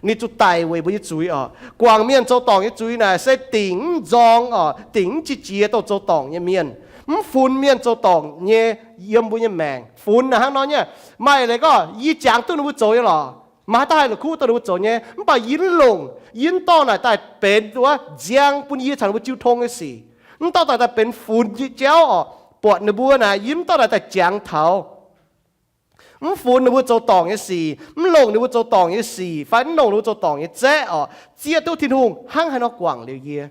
Ninh zuqc daic weic mbuo nyei zuiz oc. Guangc mienh zoux dorngc nyei zuiz naaic se dingc mv nzorng oc, dingc mv qiex jiez dongh zoux dorngc nyei mienh, mv funx mienh zoux dorngc nyei yiem mbuo nyei maengc. Funx naaic hnangv nor nyei. Maaih leiz gorngv yie jangx duqv ninh mbuo zoux nyei lorqc, maaih haaix dauh haih la'kuqv dongh ninh mbuo zoux nyei? Mv baac yie mv longc, yie mv dorh naaic daaih benx wuov nziang bun yie caux ninh mbuo jiu tong nyei sic. Mv dorh naaic daaih benx funx nyei jauv oc, buatc ninh mbuo naaic, yie mv dorh naaic daaih jangx taux. Mv funx ninh mbuo zoux dorngc nyei sic, mv longc ninh mbuo zoux dorngc nyei sic, fai mv longc ninh mbuo zoux dorngc nyei zaeqv oc, zieqv duqv Tin-Hungh hnangv haaix nor guangc liuz yie.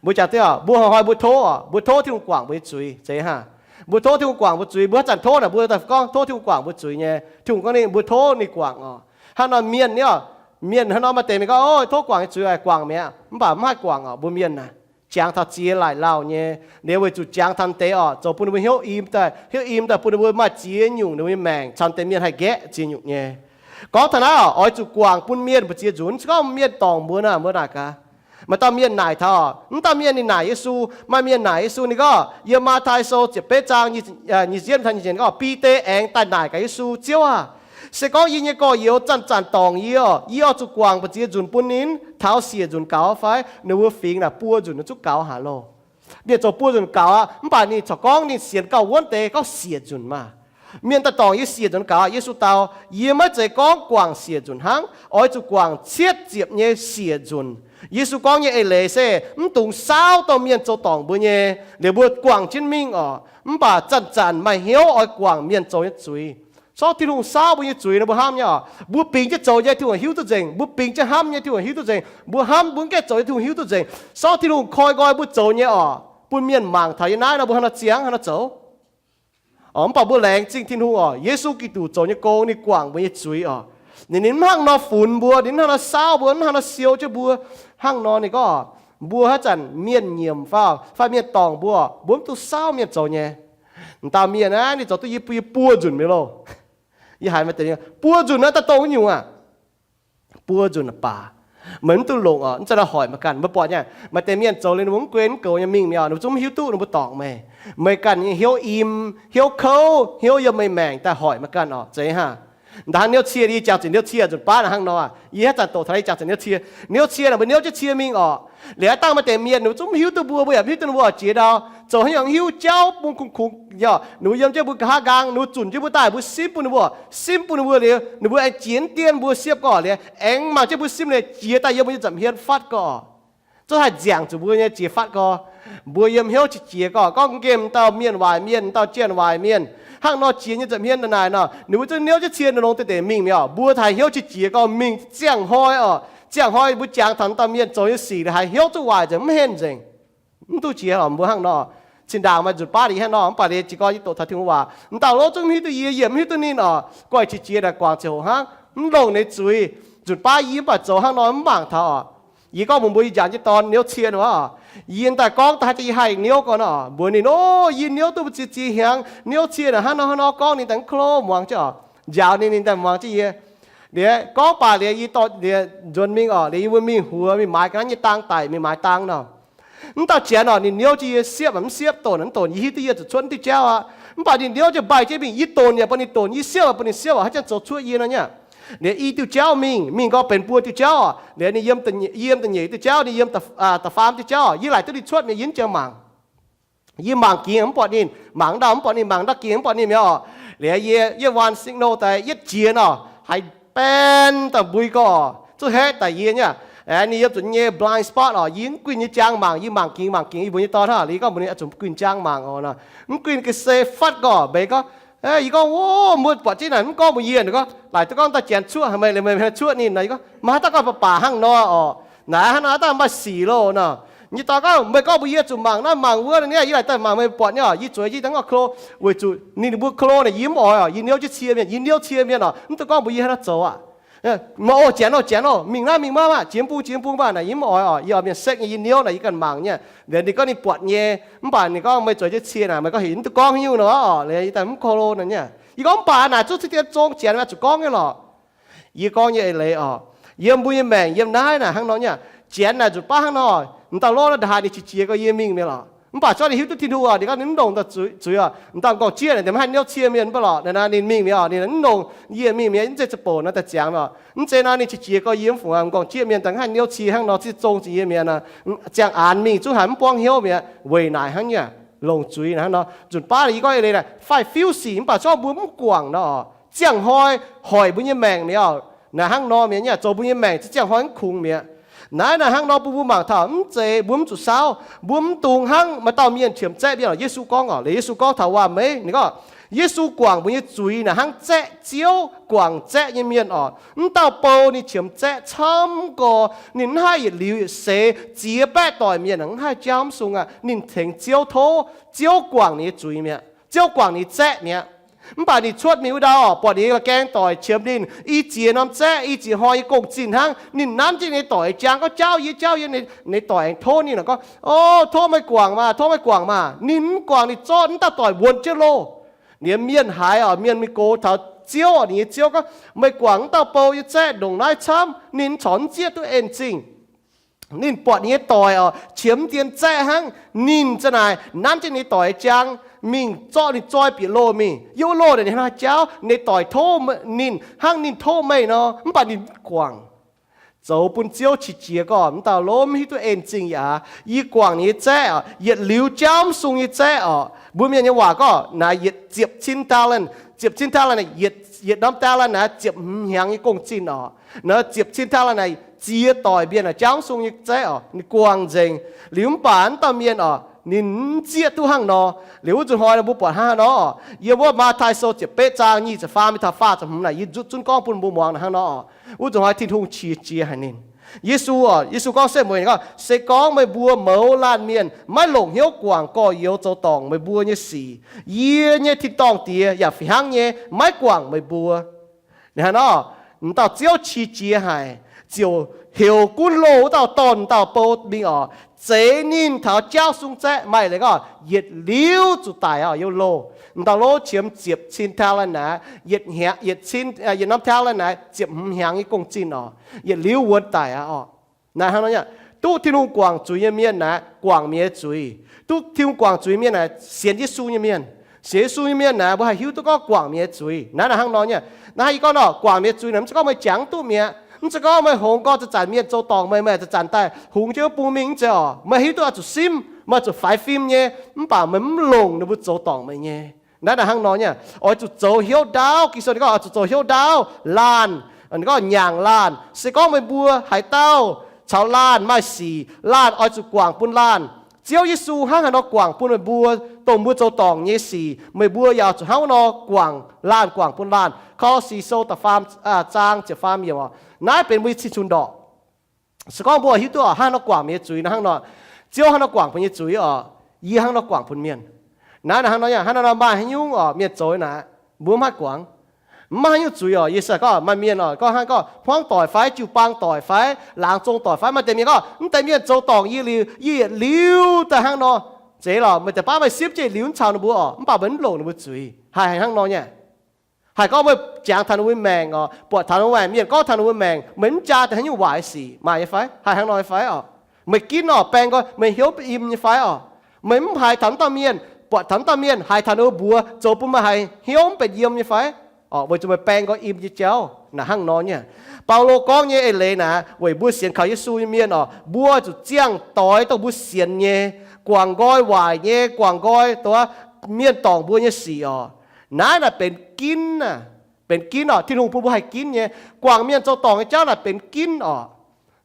Mbuo jangx div oc, mbuo hnoi-hnoi mbuo tov oc, mbuo tov Tin-Hungh guangc mbuo nyei zuiz, zeiz hnangv. Mbuo tov Tin-Hungh guangc mbuo zuiz, mbuo haaix zanc tov naaic mbuo daaih gorngv tov Tin-Hungh guangc mbuo zuiz nyei. Tin-Hungh gorngv ninh, mbuo tov ninh guangc oc. Hnangv nor mienh nyei oc, mienh hnangv nor maaih deix mienh gorngv, o, tov guangc nyei zuiz, guangc mi'aqv, mv baac mv haih guangc oc. Mbuo mienh naaic, jangx taux ziex laaic lauh nyei, liuz weic zuqc jangx taux deix oc, zoux bun ninh mbuo hnyouv im daaih, hnyouv im daaih bun ninh mbuo maaih ziex nyungc ninh mbuo nyei maengc, caux deix mienh haih nqaeqv ziex nyungc nyei. Gorngv taux naaiv oc, oix zuqc guangc bun mienh mbu'ziex nzunc, se gorngv mienh dorngc mbuo naaic, mbuo naaic gaax. Maaih dauh mienh naaic taux oc, mv dauh mienh ninh naaic Yesu, maaih mienh naaic Yesu ninh gorngv, yiem Matv^tai Sou ziepc betv zaang nyic ziepc yietv taux nyic ziepc nyeic gorngv, Bide aengx daaih naaic gaax Yesu, Ziouv aah! Se gorngv yie nyei gorx-youz zanc-zanc dorngc yie oc, yie oix zuqc guangc mbu'ziex nzunc bun ninh taux siec nzunc gaux fai? Ninh mbuo fingx naaic buo nzunc ninh zungv gaux haic loh. Mienh zoux buo nzunc gaux aqv, mv baac ninh corc gorngv ninh sienx gauh wuonv deix gorngv siec nzunc maah. Mienh daaih dorngc yie siec nzunc gaux. Yesu dau, Yie maiv zeiz gorngv guangc siec nzunc hnangv, oix zuqc guangc cietv ziepc nyei siec nzunc. Yesu gorngv nyei eix leiz se mv dungx saauv dorh mienh zoux dorngc mbuo nyei. Liuz mbuo guangc jienv mingh oc, mv baac zanc-zanc maaih hnyouv oix guangc mienh zoux nyei zuiz. Sortv Tin-Hungh saauv mbuo nyei zuiz nor mbuo hnamv nyei oc. Mbuo bingx jienv zoux nyei Tin-Hungh hiuv duqv nzengc. Mbuo bingx jienv hnamv nyei Tin-Hungh hiuv duqv nzengc. Mbuo hnamv mbuo mv gaengh zoux nyei Tin-Hungh hiuv duqv nzengc. Sortv Tin-Hungh koi nqoi mbuo zoux nyei oc, bun mienh mangc taux yiem naaiv nor mbuo hnangv nor ziangx hnangv nor zoux. Mv baac mbuo laengz zingh Tin-Hungh oc, Yesu Giduc zoux nyei gong ninh guangc mbuo nyei zuiz oc. Ninh, ninh mv hnangv nor funx mbuo, ninh mv hnangv nor saauv mbuo, mv hnangv nor siou jienv mbuo. Hnangv nor ninh gorngv, mbuo haaix zanc mienh nyiemc fai, fai mienh dorngc mbuo, mbuo mv duqv saauv mienh zoux nyei. M'dauh mienh naaiv ninh zoux duqv yie, yie buo nzunc mi'aqv loh. Yie haiz maaih deix, buo nzunc naaiv daaih dongh nyungc aqv. Buo nzunc baac meih mv duqv longc oc, mv zeiz nor hoic meih ganh. Mbuo buatc nyei, maaih deix mienh zoux liuz ninh mbuo mv gunv mv goux nyei mingh mi'aqv, ninh mbuo zungv mv hiuv duqv ninh mbuo dorngc meih. Meih ganh nyei hnyouv im, hnyouv kouv, hnyouv yiem meih maengc daaih hoic meih ganh oc, zeiz hnangv. Ndaaih hnangv niouv cie, yie jangx zuqc niouv cie nzunc baav hnangv nor aqv. Yie haaix zanc doqc taux naaiv yie jangx zuqc niouv cie. Niouv cie naaic mbuo niouv jienv cie mingh oc. Liuz dangh maaih deix mienh ninh mbuo zungv mv hiuv duqv mbuo, mbuo yaac mv hiuv duqv ninh mbuo oc, jiex ndau zoux haaix nyungc hiuv jauv bun kungx kungx, ninh mbuo yiem jienv mbuo nqa'haav nqaang, ninh mbuo zunc jienv mbuo daaih, mbuo simv bun ninh mbuo, simv bun ninh mbuo liuz ninh mbuo aengx jiex dien mbuo siepv gorx liuz aengx mangc jienv mbuo simv liuz jiex daaih yiem mbuo nyei nza'hmien fatv gorx. Zungv haih nziangc zuqc mbuo nyei jiex fatv gorx. Mbuo yiem hnyouv qiex jiez gorx, gorngv nqemh dauh mienh waaic mienh, dauh jienh waaic mienh, hnangv nor jiex nyei nza'hmien naaic nor, ninh mbuo zungv niouv jienv cie nor longx deix deix mingh mi'aqv. Mbuo haih hnyouv qiex jiez gorx mingh ziangh hnoi oc. Ziangh hnoi mbuo jangx taux dauh mienh zoux nyei sic liuz haih hnyouv zungv waaic nzengc, mv henh nzengc. Mv duqv jiex oc, mbuo hnangv nor. Zinh ndaangc maaih nzunc baav yie hnangv nor, mv baac liuz jiez gorn yie doqc taux Tin-Hungh waac, m'dauh lov zungv mv hiuv duqv yie, yie mv hiuv duqv ninh oc. Guaih qiex jiez naaic guangc ziangh hoc hnangv, mv longc ninh zuiz. Nzunc baav yie mv baac zoux hnangv nor mv mangc taux oc. Yie gorngv mbuox mbuo yie njaaux jienv dorn niouv cie nor, yie daaih gorngv daaih haaix jiex yie haih niouv gorn oc. Mbuox ninh, o, yie niouv duqv mbu'ziex ziex hnyangx, niouv cie naaic hnangv nor hnangv nor gorngv, ninh daaih mv klo muangx jienv oc. Njaaux ninh, ninh daaih muangx jienv yie. Liuz gorngv baac liuz yie dorh liuz nzuonx mingh oc, liuz yie mbuo mingh huox mingh maaiz ga'naaiv nyei dang daic, mingh maaiz dang nor. Mv dauh janx oc, ninh niouv jienv yie siepv mv siepv, donx mv donx, yie hiuv duqv yie zuqc cuotv diuh jauv aqv. Mv baac ninh niouv jienv mbaih jienv mingh, yie donx yaac bun ninh donx, yie siepv yaac bun ninh siepv oc, haaix zanc zoux cuotv yie nor nyei. Liuz i diuh jauv mingh, mingh nqoi benx buo diuh jauv oc. Liuz ninh yiem da'nyeic diuh jauv, ninh yiem da'faam diuh jauv, yie laaic duqv ninh cuotv mi'aqv, yie mv jangx mangc. Yie mangc gingx mv buatc ninh, mangc ndau mv buatc ninh, mangc ndau gingx mv buatc ninh mi'aqv oc. Liuz yie, yie waan signal daaih yietv jiex nor, haiz baen dauh mbui gorx zuqc haeqv daaih yie nyei. Ninh yiem zuqc nyei blind spot oc, yie mv guinh nyei jaang mangc, yie mangc gingx mangc gingx yie mbuo nyei dorn hnangv. Liuz gorngv mbuox ninh zuqc mv guinh jaang mangc oc nor, mv guinh ga'sie fatv gorx mbeix gorngv, yie gorngv, Ov, muoz buatc jienv naaic mv gorngv mbuox yie. Ninh gorngv, Laaic duqv gorngv dauh janx cuotv haaix, meih, meih cuotv ninh nor. Yie gorngv, Maaih haaix dauh gorngv baac baac hnangv nor oc. Naaiv hnangv nor haaix dauh maaih sic loh nor. Nyei dorn gorngv, Meih gorngv mbuox yie zuqc mangc naaiv mangc wuov nor, yie laaic daaih mangc meih buatc nyei oc. Yie zueiz jienv dangh gorngv close weic zuqc ninh mbuo close naaic yie mv oix oc. Yie niouv jienv cie mienh, yie niouv cie mienh oc, mv dungx gorngv mbuox yie haaix nor zoux aqv. Mv oix, Janx oc, Janx oc, mingh naaiv mingh maiv maah, jiex bung jiex bung maah naaic yie mv oix oc. Yie oix mienh sekv nyei, yie niouv naaic yie ganh mangc nyei. Liuz ninh gorngv ninh buatc nyei, mv baac ninh gorngv meih zueiz jienv cie naaic, meih gorngv heuc mv dungx gorngv haaix nyungc nor oc. Liuz yie daaih mv close nor nyei. Yie gorngv mv baac naaic zuqc cien zong Janx zuqc gorngv nyei lorqc. Yie gorngv nyei eix leiz oc, yiem mbuo nyei maengc yiem naaiv naaic hnangv nor nyei. Janx naaic nzunc baav hnangv nor, m'dauh lov naaiv ndongc haaix ninh qiex jiez gorx yie mingh mi'aqv lorqc. Mv baac zorqv ninh hiuv duuv Tin-Hungh oc, ninh gorngv ninh mv longc m'dauh zuiz oc. M'dauh m'nqorngv-jieqv naaic mv haih niouv cie mienh mv baac lorqc, naaic ninh mingh mi'aqv oc. Ninh mv longc yie mingh mi'aqv, mv zeiz ziepc bouc naaiv daaih ziangx oc. Mv zeiz naaiv ninh qiex jiez gorx yie mv fungc, m'nqorngv-jieqv mienh daaih mv haih niouv cie hnangv nor, zieqv zong zuqc yie mi'aqv nor. Ziangh aanx mingh zungv haiz mv buangv hnyouv mi'aqv, weic naaic hnangv nyei. Longc zuiz naaic hnangv nor. Nzunc baav naaic yie gorngv eix leiz naaic fai fiuv sic mv baac zorqv mbuo mv guangc nor oc. Ziangh hnoi hoic mbuo nyei maengc mi'aqv oc. Naaic hnangv nor mi'aqv nyei, zoux mbuo nyei maengc ziangh hnoi mv kungx mi'aqv. Naaiv naaic hnangv nor bun mbuo mangc taux mv zeiz mbuo mv zuqc saauv, mbuo mv dungx hnangv maaih dauh mienh qiemx zaeqv mienh oc. Yesu gorngv oc, liuz Yesu gorngv taux waac-meiv, ninh gorngv, Yesu guangc mbuo nyei zuiz naaic hnangv zaeqv Ziouv guangc zaeqv nyei mienh oc. Mv dauh bou ninh qiemx zaeqv camv gorx, ninh mv haih yietc liuz yietc seix ziex baeqv doic mienh mv haih jauv mv sung aqv. Ninh tengx Ziouv tov, Ziouv guangc ninh nyei zuiz mi'aqv. Ziouv guangc ninh zaeqv mi'aqv. Mv baac ninh cuotv mingh wuov ndau oc, buatc ninh la'gaeng doic qiemx ninh, i ziex norm zaeqv, i ziex hnoi nyei gong-zinh hnangv. Ninh nanv jienv ninh doic jangx gorngv, Jauv yie, jauv yie. Ninh doic aengx tov ninh gorngv, O, tov meih guangc maah, tov meih guangc maah. Ninh mv guangc, ninh zorqv wuov dauh doic wuonx jienv loh. Ninh mienh haiz oc, mienh mingh gox taux Ziouv oc, ninh nyei Ziouv gorngv, Meih guangc wuov dauh bou nyei zaeqv ndongc naaiv camv, ninh corc mv zieqv duqv en-zingh. Ninh buatc ninh nyei doic oc, qiemx dien zaeqv hnangv. Ninh za'naaic nanv jienv ninh doic jangx mingh zorqv ninh zoi bieqc loh mingh. Yiem wuov loh naaic ninh hnangv haaix jauv, ninh doic tov ninh hnangv ninh tov meih nor, mv baac ninh mv guangc. Zoux bun Ziouv qiex jiez gorx, m'dauh lov mv hiuv duqv en-zingh yaac, yie guangc ninh nyei zaeqv oc, yietc liuz jauv mv sung nyei zaeqv oc. Mbuo mienh nyei waac gorngv naaic yietc ziepc cin talent, ziepc cin talent naaic, yietc norm talent naaic ziepc hmz hnyangx nyei gong-zinh oc. Naaiv ziepc cin talent naaic ziex doic mienh naaic jauv mv sung nyei zaeqv oc, ninh guangc nzengc. Liuz mv baac wuov dauh mienh oc, ninh mv zieqv duqv hnangv nor. Liuz wuov nzunc hnoi mbuo buatc hnangv haaix nor oc, yiem wuov Matv^taai Sou ziepc betv zaang nyic ziepc faam mingh taux faah ziepc hmz naaic, yie nzutv zunv gorngv bun mbuo muangx hnangv nor oc. Wuov nzunc hnoi Tin-Hungh qiex jiez haic ninh. Yesu oc, Yesu gorngv setv mueiz ninh gorngv, Se gorngv meih mbuo mouz laanh mienh maiv longc hnyouv guangc gorx-youz zoux dorngc meih mbuo nyei sic, yie nyei tin-dorngh Diex yaac fih hnangv nyei maiv guangc meih mbuo. Ninh hnangv nor, m'dauh Ziouv qiex jiez haic, ziouc heuc gunv loh wuov dauh dorn dauh bou mingh oc, zeix ninh taux jauv sung zaeqv. Maaih leiz gorngv yietc liuz zuqc daic oc, yiem loh. M'dauh lov qiemx ziepc cin talent naaic, yietc norm talent naaic ziepc hmz hnyangx nyei gong-zinh oc, yietc liuz wuonx daic aqv oc. Naaiv hnangv nor, duqv Tin-Hungh guangc zuiz nyei mienh naaic guangc mienh nyei zuiz. Duqv Tin-Hungh guangc zuiz mienh naaic sienx Yesu nyei mienh. Sienx Yesu nyei mienh naaic mbuo haih hiuv duqv gorngv guangc mienh nyei zuiz. Naaiv naaic hnangv nor nyei. Naaiv haih gorngv nor, guangc mienh nyei zuiz naaic mv zeiz gorngv meih jangx duqv mi'aqv. Mv zeiz gorngv meih hongx gorx zanc-zanc mienh zoux dorngc meih, meih zanc-zanc daaih hungx jienv wuov bung mingh, mv zeiz oc. Meih hiuv duqv oix zuqc simv, meih zuqc faix fim nyei, mv baac meih mv longc ninh mbuo zoux dorngc meih nyei. Naaiv naaic hnangv nor nyei. Oix zuqc zoux hnyouv ndaauv. Ging-Sou ninh gorngv oix zuqc zoux hnyouv ndaauv, laanh, ninh gorngv nyaangc laanh. Se gorngv meih mbuo haaix dauh caux laanh maaih sic, laanh oix zuqc guangc bun laanh. Ziouv Yesu hnangv haaix nor guangc bun meih mbuo, dongh mbuo zoux dorngc nyei sic, meih mbuo yaac oix zuqc hnangv wuov nor guangc laanh, guangc bun laanh. Ko^lo^si Sou da'faam zaang ziepc faam yiemc oc. Naaiv benx mbuo nyei cing-nzunc ndorqc. Se gorngv mbuo hiuv duqv oc, hnangv haaix nor guangc mienh nyei zuiz nor, hnangv nor, Ziouv hnangv nor guangc mbuo nyei zuiz oc, yie hnangv nor guangc bun mienh. Naaiv naaic hnangv nor, hnangv nor maaih haaix nyungc oc, mienh zoux naaic, mbuo mv haih guangc. Mv maaih haaix nyungc zuiz oc. Yie se gorngv maaih mienh oc, gorngv hnangv gorngv hmuangv doic fai, jiu-baang doic fai, laangz zong doic fai, maaih deix mienh gorngv, mv deix mienh zoux dorngc yie liuz, yie yietc liuz daaih hnangv nor. Zeiz lorqc, meih deix baav meih siepv jienv liuz mv caux ninh mbuo oc, mv baac meih mv longc ninh mbuo zuiz. Haih hnangv nor nyei. Haih gorngv meih jangx taux ninh mbuo maengc oc, buatc taux ninh mbuo maengc, mienh gorngv taux ninh mbuo maengc, meih mv jaa daaih haaix nyungc waaic sic, maaih nyei fai? Haih hnangv nor nyei fai oc? Meih ginv orqc, baeng nqoi, meih hnyouv mv benx im nyei fai orqc? Meih mv haiz taux wuov dauh mienh, buatc taux wuov dauh mienh, haiz taux ninh mbuo zoux bun meih haiz hnyouv mv benx yiem nyei fai orqc? Weic zuqc meih baeng nqoi im nyei jauv. Naaiv hnangv nor nyei. Baulo gorngv nyei eix leiz naaic, weic mbuo sienx kaux Yesu nyei mienh orqc, mbuo zuqc ziangh doix dongh mbuo sienx nyei, guangc nqoi waaic nyei, guangc nqoi dongh mienh dorngc mbuo nyei sic orqc. Naaiv naaic benx ginv aac, benx ginv orqc. Tin-Hungh bun mbuo haih ginv nyei. Guangc mienh zoux dorngc nyei jauv naaic benx ginv orqc.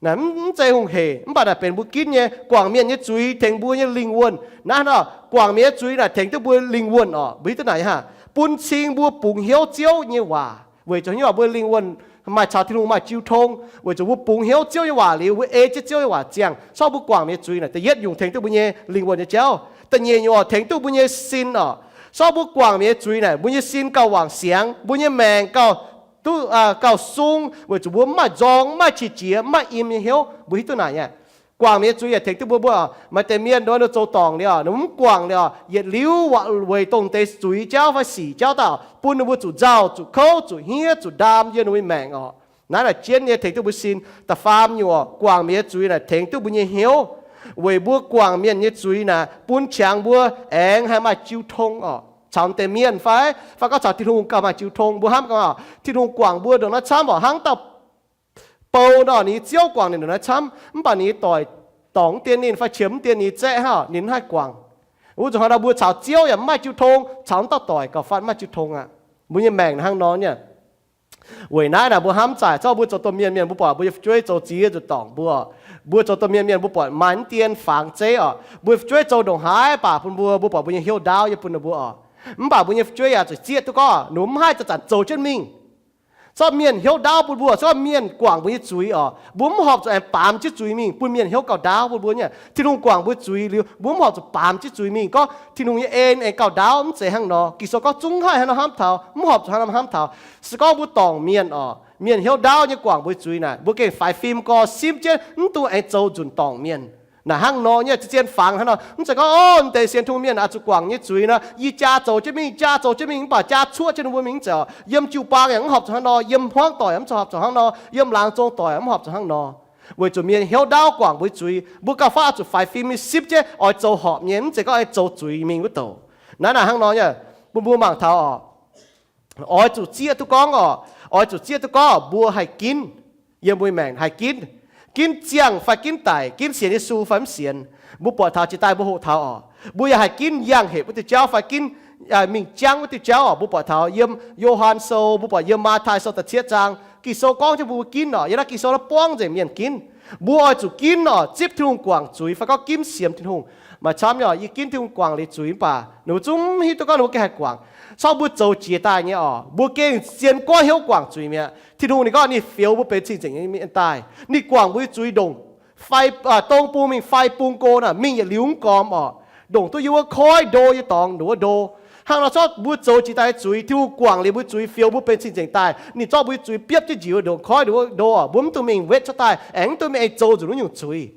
Naaiv mv zeiz hungh heic, mv baac naaic benx mbuo ginv nyei. Guangc mienh nyei zuiz tengx mbuo nyei lingh wuonh. Naaiv nor, guangc mienh nyei zuiz naaic tengx duqv mbuo lingh wuonh orqc. Mbuo hiuv duqv naaic hnangv, bun cing mbuo bungx hnyouv Ziouv nyei waac. Weic zuqc hnyouv mbuo lingh wuonh maaih caux Tin-Hungh maaih jiu tong, weic zuqc mbuo bungx hnyouv Ziouv nyei waac liuz, mbuo ei jienv Ziouv nyei waac ziangh, sortv mbuo guangc mienh nyei zuiz naaic da'yietv nyungc tengx duqv mbuo nyei lingh wuonh nyei jauv. Da'nyeic nyungc orqc, tengx duqv mbuo nyei sin orqc. Sortv mbuo guangc mienh nyei zuiz naaic, mbuo nyei sin gauh wangc siangx, mbuo nyei maengc gauh duqv, gauh sung, weic zuqc mbuo mv maaih nzorng, mv maaih qiex jiez, mv maaih im nyei hnyouv. Mbuo hiuv duqv naaic aqv. Guangc mienh nyei zuiz yaac tengx duqv mbuo, mbuo maaih deix mienh nduov ninh zoux dorngc liuz, ninh mbuo mv guangc liuz, yietc liuz weic dongh deix zuiz jauv fai sic jauv daaih bun ninh mbuo zuqc nzauh, zuqc kouv, zuqc hniev, zuqc ndaam yiem ninh mbuo nyei maengc orqc. Naaiv naaic jienv nyei tengx duqv mbuo sin. Da'faam nyungc orqc, guangc mienh nyei zuiz naaic tengx duqv mbuo nyei hnyouv. Weic mbuo guangc mienh nyei zuiz naaic bun qangx mbuo aengx haih maaih jiu tong orqc. Caux deix mienh fai, fai gorngv caux Tin-Hungh gauh maaih jiu tong. Mbuo hnamv gaax, Tin-Hungh guangc mbuo ndongc naaiv camv orqc, hnangv dauh bou nor, ninh nyei ziouv guangc ninh ndongc naaiv camv, mv baac ninh nyei doic dorngc mv dien ninh fai qiemx mv dien ninh nyei zaeqv hnangv, ninh mv haih guangc. Wuov zuqc hnangv nor mbuo caux Ziouv yaac mv maaih jiu tong, caux dauh doic gauh faanh maaih jiu tong aqv. Mbuo nyei maengc hnangv nor nyei. Weic naaiv naaic mbuo hnamv zaaic, zorqv mbuo zoux domh mienh mienh, mbuo buatc mbuo nyei fu'jueiv zoux ziex zoux dorngc mbuo, mbuo zoux domh mienh mienh mbuo buatc maaih mv dien fangx zeiv orqc, mbuo nyei fu'jueiv zoux ndongc haaix baac bun mbuo, mbuo buatc mbuo nyei hnyouv ndaauv yiem bun ninh mbuo orqc. Mv baac mbuo nyei fu'jueiv yaac zuqc zieqv duqv gorngv ninh mbuo mv haih zanc-zanc zoux jienv mingh. Zorqv mienh hnyouv ndaauv bun mbuo, zorqv mienh guangc mbuo nyei zuiz orqc, mbuo mv horpc zuqc aengx baamz jienv zuiz mingh bun mienh hnyouv gauh ndaauv bun mbuo nyei. Tin-Hungh guangc mbuo zuiz liuz, mbuo mv horpc zuqc baamz jienv zuiz mingh gorngv Tin-Hungh nyei en aengx gauh ndaauv, mv zeiz hnangv nor. Ging-Sou gorngv zungv haih hnangv nor hnamv taux, mv horpc zuqc hnangv nor hnamv taux. Se gorngv mbuo dorngc mienh orqc, mienh hnyouv ndaauv nyei guangc mbuo zuiz naaic, mbuo gengh faix fim gorx simv jienv mv dungx aengx zoux nzunc dorngc mienh. Naaic hnangv nor nyei, zien-zien fangx hnangv nor, mv zeiz gorngv, o, deix sienx Tin-Hungh mienh oix zuqc guangc nyei zuiz nor, yie jaa zoux jienv mingh, jaa zoux jienv mingh, mv baac jaa cuoqv jienv ninh mbuo mingh mv zeiz orqc. Yiem jiu-baang yaac mv horpc zuqc hnangv nor, yiem hmuangv doic mv horpc zuqc hnangv nor, yiem laangz zong doic mv horpc zuqc hnangv nor. Weic zuqc mienh hnyouv ndaauv guangc mbuo zuiz, mbuo gauh faaux zuqc faix fim nyei simv jienv oix zoux horpc nyei, mv zeiz gorngv oix zoux zuiz mingh wuov douc. Naaiv naaic hnangv nor nyei, bun mbuo mangc taux orqc, oix zuqc zieqv duqv gorngv orqc, oix zuqc zieqv duqv gorngv mbuo haih ginv, yiem mbuo maengc haih ginv, ginv ziangh fai ginv daic, ginv sienx Yesu fai mv sienx. Mbuo buatc taux jiex daaih mbuo hoqc taux orqc, mbuo yaac haih ginv yangh hepc wuov diuh jauv fai ginv mingh jangv wuov diuh jauv orqc. Mbuo buatc taux yiem Yo^han Sou, mbuo buatc yiem Matv^tai Sou da'cietv zaang, Ging-Sou gorngv jienv mbuo ginv orqc. Yiem naaiv Ging-Sou naaiv buangv nzengc mienh ginv. Mbuo oix zuqc ginv orqc, zipv Tin-Hungh guangc zuiz fai gorngv ginv sienx Tin-Hungh. Maaih camv nyei orqc, yie ginv Tin-Hungh guangc liuz zuiz mv baac ninh mbuo zungv mv hiuv duqv gorngv ninh mbuo gengh haih guangc. Corc mbuo zoux jiex daaih nyei orqc, mbuo gengh zien goiv hnyouv guangc zuiz mi'aqv. Tin-Hungh ninh gorngv ninh fioux mbuo benx cing-nzengc nyei mienh daaih. Ninh guangc mbuo nyei zuiz ndongc fai, dong bung mingh fai bung go naaic, mingh yietc liuz mv gormx orqc. Ndongc duqv yiem wuov koiv ndo nyei dorngx ndongc wuov ndo. Hnangv nor corc mbuo zoux jiex daaih nyei zuiz, Tin-Hungh guangc liuz mbuo zuiz, fioux mbuo benx cing-nzengc daaih, ninh zorqv mbuo nyei zuiz biopv jienv njiec wuov ndongc koiv ndongc wuov ndo orqc, mbuo mv dungx mingh wetv cuotv daaih, aengx mv dungx mingh aengx zoux nzunc wuov nyungc zuiz.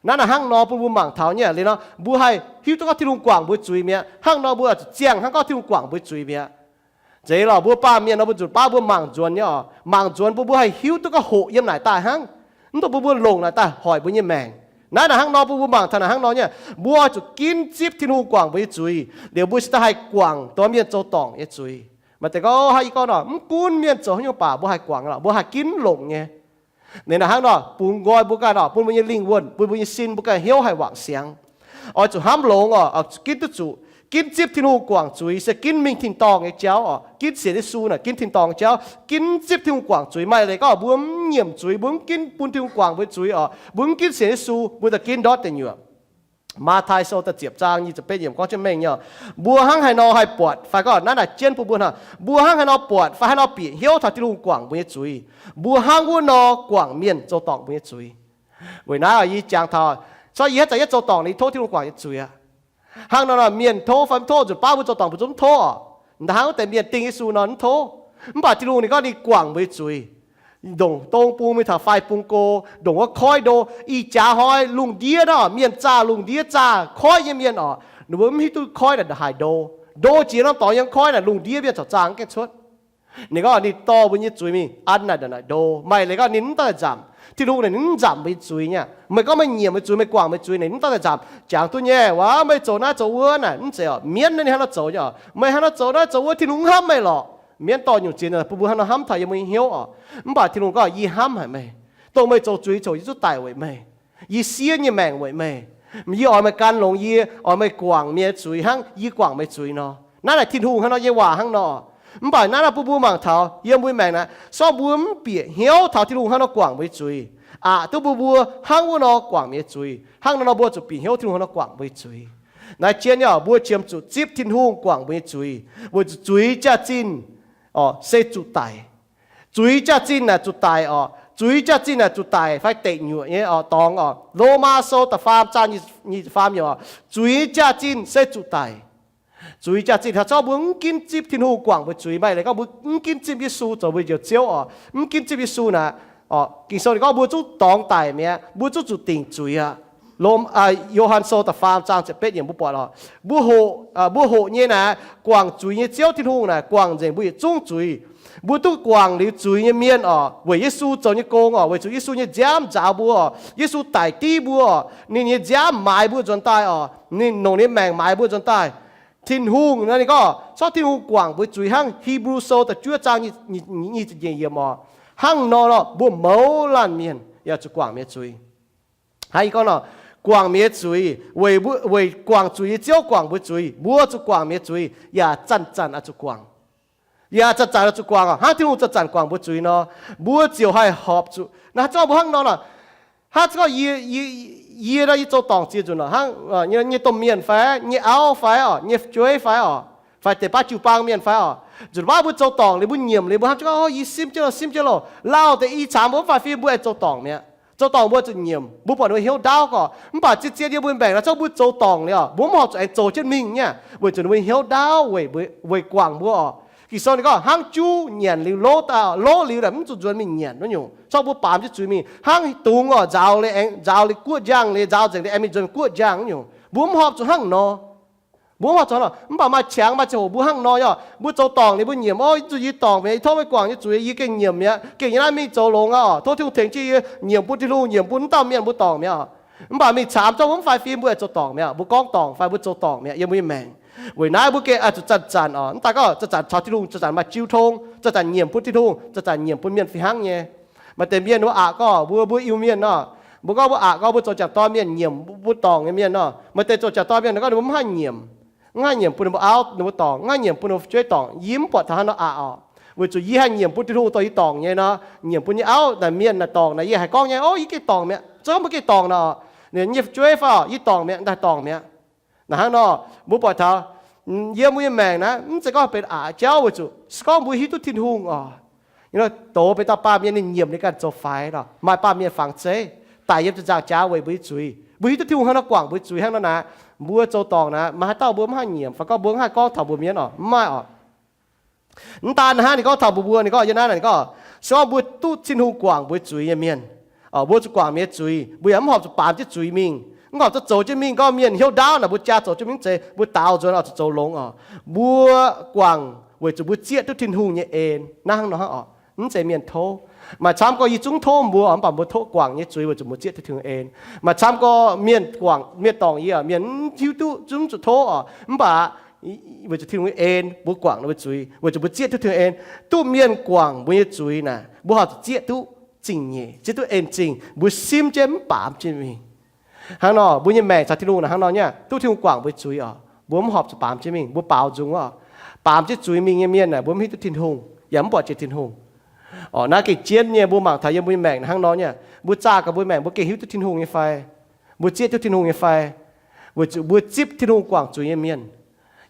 Naaiv naaic hnangv nor bun mbuo mangc taux nyei liuz nor, mbuo haih hiuv duqv gorngv Tin-Hungh guangc mbuo zuiz mi'aqv. Hnangv nor mbuo oix zuqc ziangh hnangv gorngv Tin-Hungh guangc mbuo zuiz mi'aqv. Zeiz lorqc, mbuo baamh mienh nor mbuo nzunc baav mbuo mangc nzuonx nyei orqc. Mangc nzuonx bun mbuo haih hiuv duqv gorngv hoqc yiem naaic daaih hnangv, mv dungx bun mbuo longc naaic daaih hoic mbuo nyei maengc. Naaiv naaic hnangv nor bun mbuo mangc taux naaic hnangv nor nyei, mbuo oix zuqc ginv zipv Tin-Hungh guangc mbuo nyei zuiz, liuz mbuo cingx daaih haih guangc dongh mienh zoux dorngc nyei zuiz. Maaih deix gorngv, o, hnangv yie gorngv nor, mv gunv mienh zoux haaix nyungc baac mbuo haih guangc lorqc, mbuo haih ginv longc nyei. Ninh naaic hnangv nor bungx nqoi mbuo ganh orqc, bun mbuo nyei lingh wuonh, bun mbuo nyei sin, mbuo ganh hnyouv haih wangc siangx. Oix zuqc hnamv longx orqc, oix zuqc ginv duqv zuqc, ginv zipv Tin-Hungh guangc zuiz se ginv mingh tin-dorngh nyei jauv orqc, ginv sienx Yesu naaic ginv tin-dorngh nyei jauv, ginv zipv Tin-Hungh guangc zuiz. Maaih leiz gorngv mbuo mv nyiemc zuiz, mbuo mv ginv bun Tin-Hungh guangc mbuo zuiz orqc, mbuo mv ginv sienx Yesu, mbuo daaih ginv ndortv deic nyuoqc. Matv^tai Sou da'ziepc zaang nyic ziepc betv yiemc gorngv jienv mengh nyei orqc, mbuo hnangv haaix nor haih buatc fai gorngv naaiv naaic jienv bun mbuo hnangv, mbuo hnangv haaix nor buatc fai haaix nor bieqc hnyouv taux Tin-Hungh guangc mbuo nyei zuiz, mbuo hnangv wuov nor guangc mienh zoux dorngc mbuo nyei zuiz. Weic naaiv yie jangx taux, corc yie haaix zanc yie zoux dorngc ninh tov Tin-Hungh guangc nyei zuiz aqv. Hnangv nor nor mienh tov fai mv tov, nzunc baav mbuo zoux dorngc mbuo zungv mv tov orqc. Ndaaih hnangv wuov deix mienh dingh Yesu nor mv tov. Mv baac Tin-Hungh ninh gorngv ninh guangc mbuo nyei zuiz. Ndongc dong bung mingh taux fai bung go, ndongc wuov koiv ndo, ih jaax hnoi lungh ndiev nor, mienh zaah lungh ndiev zaah koiv nyei mienh orqc, ninh mbuo mv hiuv duqv koiv naaic haaix ndo. Ndo jiex norm dorngx yiem koiv naaic lungh ndiev mienh corc zaah mv gaengh cuotv. Ninh gorngv ninh dorh mbuo nyei zuiz mingh an naaic ndongc naaic ndo. Maaih leiz gorngv ninh mv daaih nzamc. Tin-Hungh naaic ninh mv nzamc meih zuiz nyei. Meih gorngv meih nyiemc meih zuiz, meih guangc meih zuiz naaic, ninh mv daaih nzamc jangx duqv nyei, waac meih zoux naaiv zoux wuov naaic, mv zeiz oc. Mienv naaiv ninh hnangv nor zoux nyei oc. Meih hnangv nor zoux naaiv zoux wuov, Tin-Hungh mv hnamv meih lorqc. Mienv dorh nyungc ziex nyungc bun mbuo hnangv nor hnamv taux yiem mbuo nyei hnyouv oc. Mv baac Tin-Hungh gorngv, yie hnamv haic meih. Dongh meih zoux zuiz coc yie zuqc daic weic meih. Yie siev nyei maengc weic meih. Yie oix meih gan longx, yie oix meih guangc meih nyei zuiz hnangv yie guangc meih zuiz nor. Naaiv naaic Tin-Hungh hnangv nor nyei waac hnangv nor. Mv baac naaiv naaic bun mbuo mangc taux yiem mbuo nyei maengc naaic, se gorngv mbuo mv bieqc hnyouv taux Tin-Hungh hnangv nor guangc mbuo nyei zuiz, aqc duqv mbuo, mbuo hnangv wuov nor guangc mienh nyei zuiz. Hnangv nor nor mbuo zuqc bieqc hnyouv Tin-Hungh hnangv nor guangc mbuo nyei zuiz. Naaiv jienv nyei oc, mbuo qiemx zuqc zipv Tin-Hungh guangc mbuo nyei zuiz, weic zuqc zuiz jaax-zinh oc se zuqc daic. Zuiz jaax-zinh naaic zuqc daic oc. Zuiz jaax-zinh naaic zuqc daic fai deic nyuoqc nyei oc, dorngx oc. Lomaa Sou da'faam zaang nyic ziepc faam yiemc oc, zuiz jaax-zinh se zuqc daic. Zuiz jaax-zinh hnangv, se gorngv mbuo mv ginv zipv Tin-Hungh guangc mbuo zuiz, maaih leiz gorngv mbuo mv ginv zipv Yesu zoux mbuo njoux Ziouv oc, mv ginv zipv Yesu naaic oc, Ging-Sou ninh gorngv mbuo zungv dorngx daic mi'aqv, mbuo zungv zuqc dingc zuiz aqv. Lomaa, Yo^han Sou da'faam zaang ziepc betv yiemc mbuo buatc oc, mbuo hoqc, mbuo hoqc nyei naaic, guangc zuiz nyei Ziouv Tin-Hungh naaic guangc nzengc mbuo yietc zungv zuiz. Mbuo duqv guangc liuz zuiz nyei mienh oc, weic Yesu zoux nyei gong oc, weic zuqc Yesu nyei nziaamv nzaaux mbuo oc, Yesu daic div mbuo oc, ninh nyei nziaamv maaiz mbuo nzuonx daaih oc, ninh longc ninh nyei maengc maaiz mbuo nzuonx daaih. Tin-Hungh naaiv ninh gorngv, se gorngv Tin-Hungh guangc mbuo zuiz hnangv Hipv^lu Sou da'juov zaang nyic ziepc nyeic yiemc oc, hnangv nor nor mbuo mouz laanh mienh yaac zuqc guangc mienh nyei zuiz. Hnangv yie gorngv nor, guangc mienh nyei zuiz, weic, weic guangc zuiz nyei Ziouv guangc mbuo zuiz, mbuo zuqc guangc mienh nyei zuiz yaac zanc-zanc oix zuqc guangc. Yaac zanc-zanc oix zuqc guangc oc. Hnangv Tin-Hungh zanc-zanc guangc mbuo zuiz nor, mbuo ziouc haih horpc zuqc. Naaiv se gorngv mbuo hnangv nor oc, hnangv se gorngv yie, yie, yie nor yie zoux dorngc ziex nzunc oc, hnangv nyei domh mienh fai nyei auv fai oc, nyei fu'jueiv fai oc, fai deix baav jiu-baang mienh fai oc, nzunc baav mbuo zoux dorngc liuz mbuo nyiemc liuz mbuo hnamv jienv gorngv, o, yie simv jienv loh, simv jienv loh, lauh deix i camv mbuo mv faix fim mbuo aengx zoux dorngc mi'aqv. Zoux dorngc mbuo zuqc nyiemc, mbuo buatc ninh mbuo hnyouv ndaauv gorqv. Mv baac zien-zien yiem mbuo maengc naaiv, se gorngv mbuo zoux dorngc liuz oc, mbuo mv horpc zuqc aengx zoux jienv mingh nyei, weic zuqc ninh mbuo hnyouv ndaauv weic, weic guangc mbuo oc. Ging-Sou ninh gorngv hnangv juv nyanc liuz lov daaih, lov liuz naaic mv zuqc nzuonx mingh nyanc wuov nyungc. Se gorngv mbuo baamz jienv zuiz mingh, hnangv dungz oc, nzaaux liuz aengx, nzaaux liuz guoqv njang liuz, nzaaux nzengc liuz aengx mingh nzuonx guoqv njang wuov nyungc. Mbuo mv horpc zuqc hnangv nor. Mbuo mv horpc zuqc hnangv nor. Mv baac maaih qangx maaih ziangh hoc mbuo hnangv nor nyei oc. Mbuo zoux dorngc liuz mbuo nyiemc, o, zuqc yie dorngc mi'aqv, yie tov meih guangc nyei zuiz, yie gengh nyiemc mi'aqv, gengh yie naaiv mingh zoux longx aqv oc, tov Tin-Hungh tengx jienv yie nyiemc bun Tin-Hungh, nyiemc bun wuov dauh mienh, mbuo dorngc mi'aqv oc. Mv baac mingh camv, se gorngv mbuo mv faix fim mbuo aengx zoux dorngc mi'aqv. Mbuo gorngv dorngc fai mbuo zoux dorngc mi'aqv yiem mbuo nyei maengc. Weic naaiv mbuo gengh oix zuqc zanc-zanc oc, mv daaih gorngv zanc-zanc caux Tin-Hungh, zanc-zanc maaih jiu tong, zanc-zanc nyiemc bun Tin-Hungh, zanc-zanc nyiemc bun mienh fih hnangv nyei. Maaih deix mienh mbuo aqc gorngv mbuo, mbuo Iu-Mienh nor, mbuo gorngv mbuo aqc gorngv mbuo zoux jangc dorn mienh nyiemc mbuo dorngc nyei mienh nor. Maaih deix zoux jangc dorn mienh gorngv ninh mbuo mv haih nyiemc, mv haih nyiemc bun ninh mbuo auv ninh mbuo dorngc, mv haih nyiemc bun ninh mbuo fu'jueiv dorngc. Yie mv buatc taux hnangv nor aqc oc. Weic zuqc yie haih nyiemc bun Tin-Hungh dorh yie dorngc nyei nor, nyiemc bun nyei auv naaic mienh naaic dorngc naaic, yie haiz gorngv nyei, o, yie gengh dorngc mi'aqv. Se gorngv mbuo gengh dorngc nor, ninh nyei fu'jueiv fai oc, yie dorngc mi'aqv, daaih dorngc mi'aqv. Naaic hnangv nor, mbuo buatc taux yiem mbuo nyei maengc naaiv mv zeiz gorngv benx aqc jauv weic zuqc se gorngv mbuo hiuv duqv Tin-Hungh oc, doz benx dauh baamh mienh ninh nyiemc ninh ganh zoux faix nor. Maaih baamh mienh fangx zeiv daic yiem ziepc nzaangc jaax weic mbuo nyei zuiz. Mbuo hiuv duqv Tin-Hungh hnangv nor guangc mbuo zuiz hnangv nor naaic, mbuo zoux dorngc naaic maaih haaix dauh mbuo mv haih nyiemc fai gorngv mbuo mv haih gorngv taux mbuo mienh oc? Mv maaih oc. Mv daan hnangv, ninh gorngv taux mbuo, mbuo, ninh gorngv yiem naaiv naaic, ninh gorngv se gorngv mbuo duqv Tin-Hungh guangc mbuo zuiz nyei mienh, mbuo zuqc guangc mienh nyei zuiz, mbuo yaac mv horpc zuqc baamz jienv zuiz mingh, mv horpc zuqc zoux jienv mingh. Gorngv mienh hnyouv ndaauv naaic mbuo jaa zoux jienv mingh zeiz mbuo daaux nzuonx oix zuqc zoux longx oc. Mbuo guangc weic zuqc mbuo zieqv duqv Tin-Hungh nyei en. Naaiv hnangv nor hnangv oc. Mv zeiz mienh tov. Maaih camv gorngv yie zungv tov mbuo oc, mv baac mbuo tov guangc nyei zuiz weic zuqc mbuo zieqv duqv Tin-Hungh en. Maaih camv gorngv mienh guangc, mienh dorngc yie oc, mienh mv hiuv duqv, zungv zuqc tov oc, mv baac weic zuqc Tin-Hungh nyei en mbuo guangc ninh mbuo zuiz weic zuqc mbuo zieqv duqv Tin-Hungh en. Duqv mienh guangc mbuo nyei zuiz naaic mbuo horpc zuqc zieqv duqv zingh nyeic, zieqv duqv en zingh, mbuo simv jienv mv baamz jienv mingh. Hnangv nor mbuo nyei maengc caux Tin-Hungh naaic hnangv nor nyei, duqv Tin-Hungh guangc mbuo zuiz oc, mbuo mv horpc zuqc baamz jienv mingh, mbuo baaux nzung oc. Baamz jienv zuiz mingh nyei mienh naaic mbuo mv hiuv duqv Tin-Hungh yaac mv buatc jiex Tin-Hungh oc. Naaiv gengh jienv nyei, mbuo mangc taux yiem mbuo nyei maengc hnangv nor nyei, mbuo zaah gaax mbuo maengc mbuo gengh hiuv duqv Tin-Hungh nyei fai? Mbuo zieqv duqv Tin-Hungh nyei fai? Weic zuqc mbuo zipv Tin-Hungh guangc zuiz nyei mienh,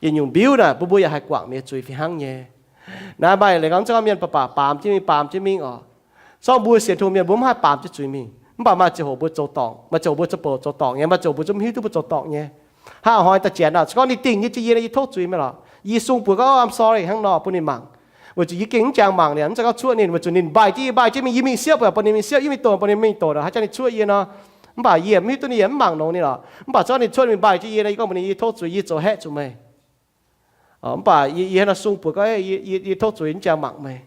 yietc nyungc mbiuv naaic bun mbuo yaac haih guangc mienh zuiz fih hnangv nyei. Naaiv maaih leiz gorngv se gorngv mienh baac baac baamz jienv mingh, baamz jienv mingh oc. Se gorngv mbuo sienx Tin-Hungh mienh mbuo mv haih baamz jienv zuiz mingh, mv baac maaih ziangh hoc mbuo zoux dorngc, maaih ziangh hoc mbuo zoux bouc zoux dorngc nyei, maaih ziangh hoc mbuo zungv mv hiuv duqv mbuo zoux dorngc nyei. Hnangv hnoi daaih janx oc, se gorngv ninh dingh nyei jiex yie nor, yie tov zuiz meih lorqc, yie sung buoz gorngv, o, I'm sorry, hnangv nor bun ninh mangc. Weic zuqc yie gengh mv jangx mangc ninh, mv zeiz gorngv cuoqv ninh. Weic zuqc ninh mbaih jienv yie, mbaih jienv mingh, yie mingh siepv, bun ninh mingh siepv, yie mingh doqc, bun ninh mingh doqc, haaix jangx ninh cuoqv yie nor, mv baac yie mv hiuv duqv ninh, yie mv mangc longx ninh lorqc. Mv baac se gorngv ninh cuoqv mingh mbaih jienv yie nor, yie gorngv mbuox ninh, yie tov zuiz, yie zoux haeqv zuqc meih. Mv baac yie, yie hnangv nor sung buoz gorngv, yie, yie tov zuiz, mv jangx mangc meih.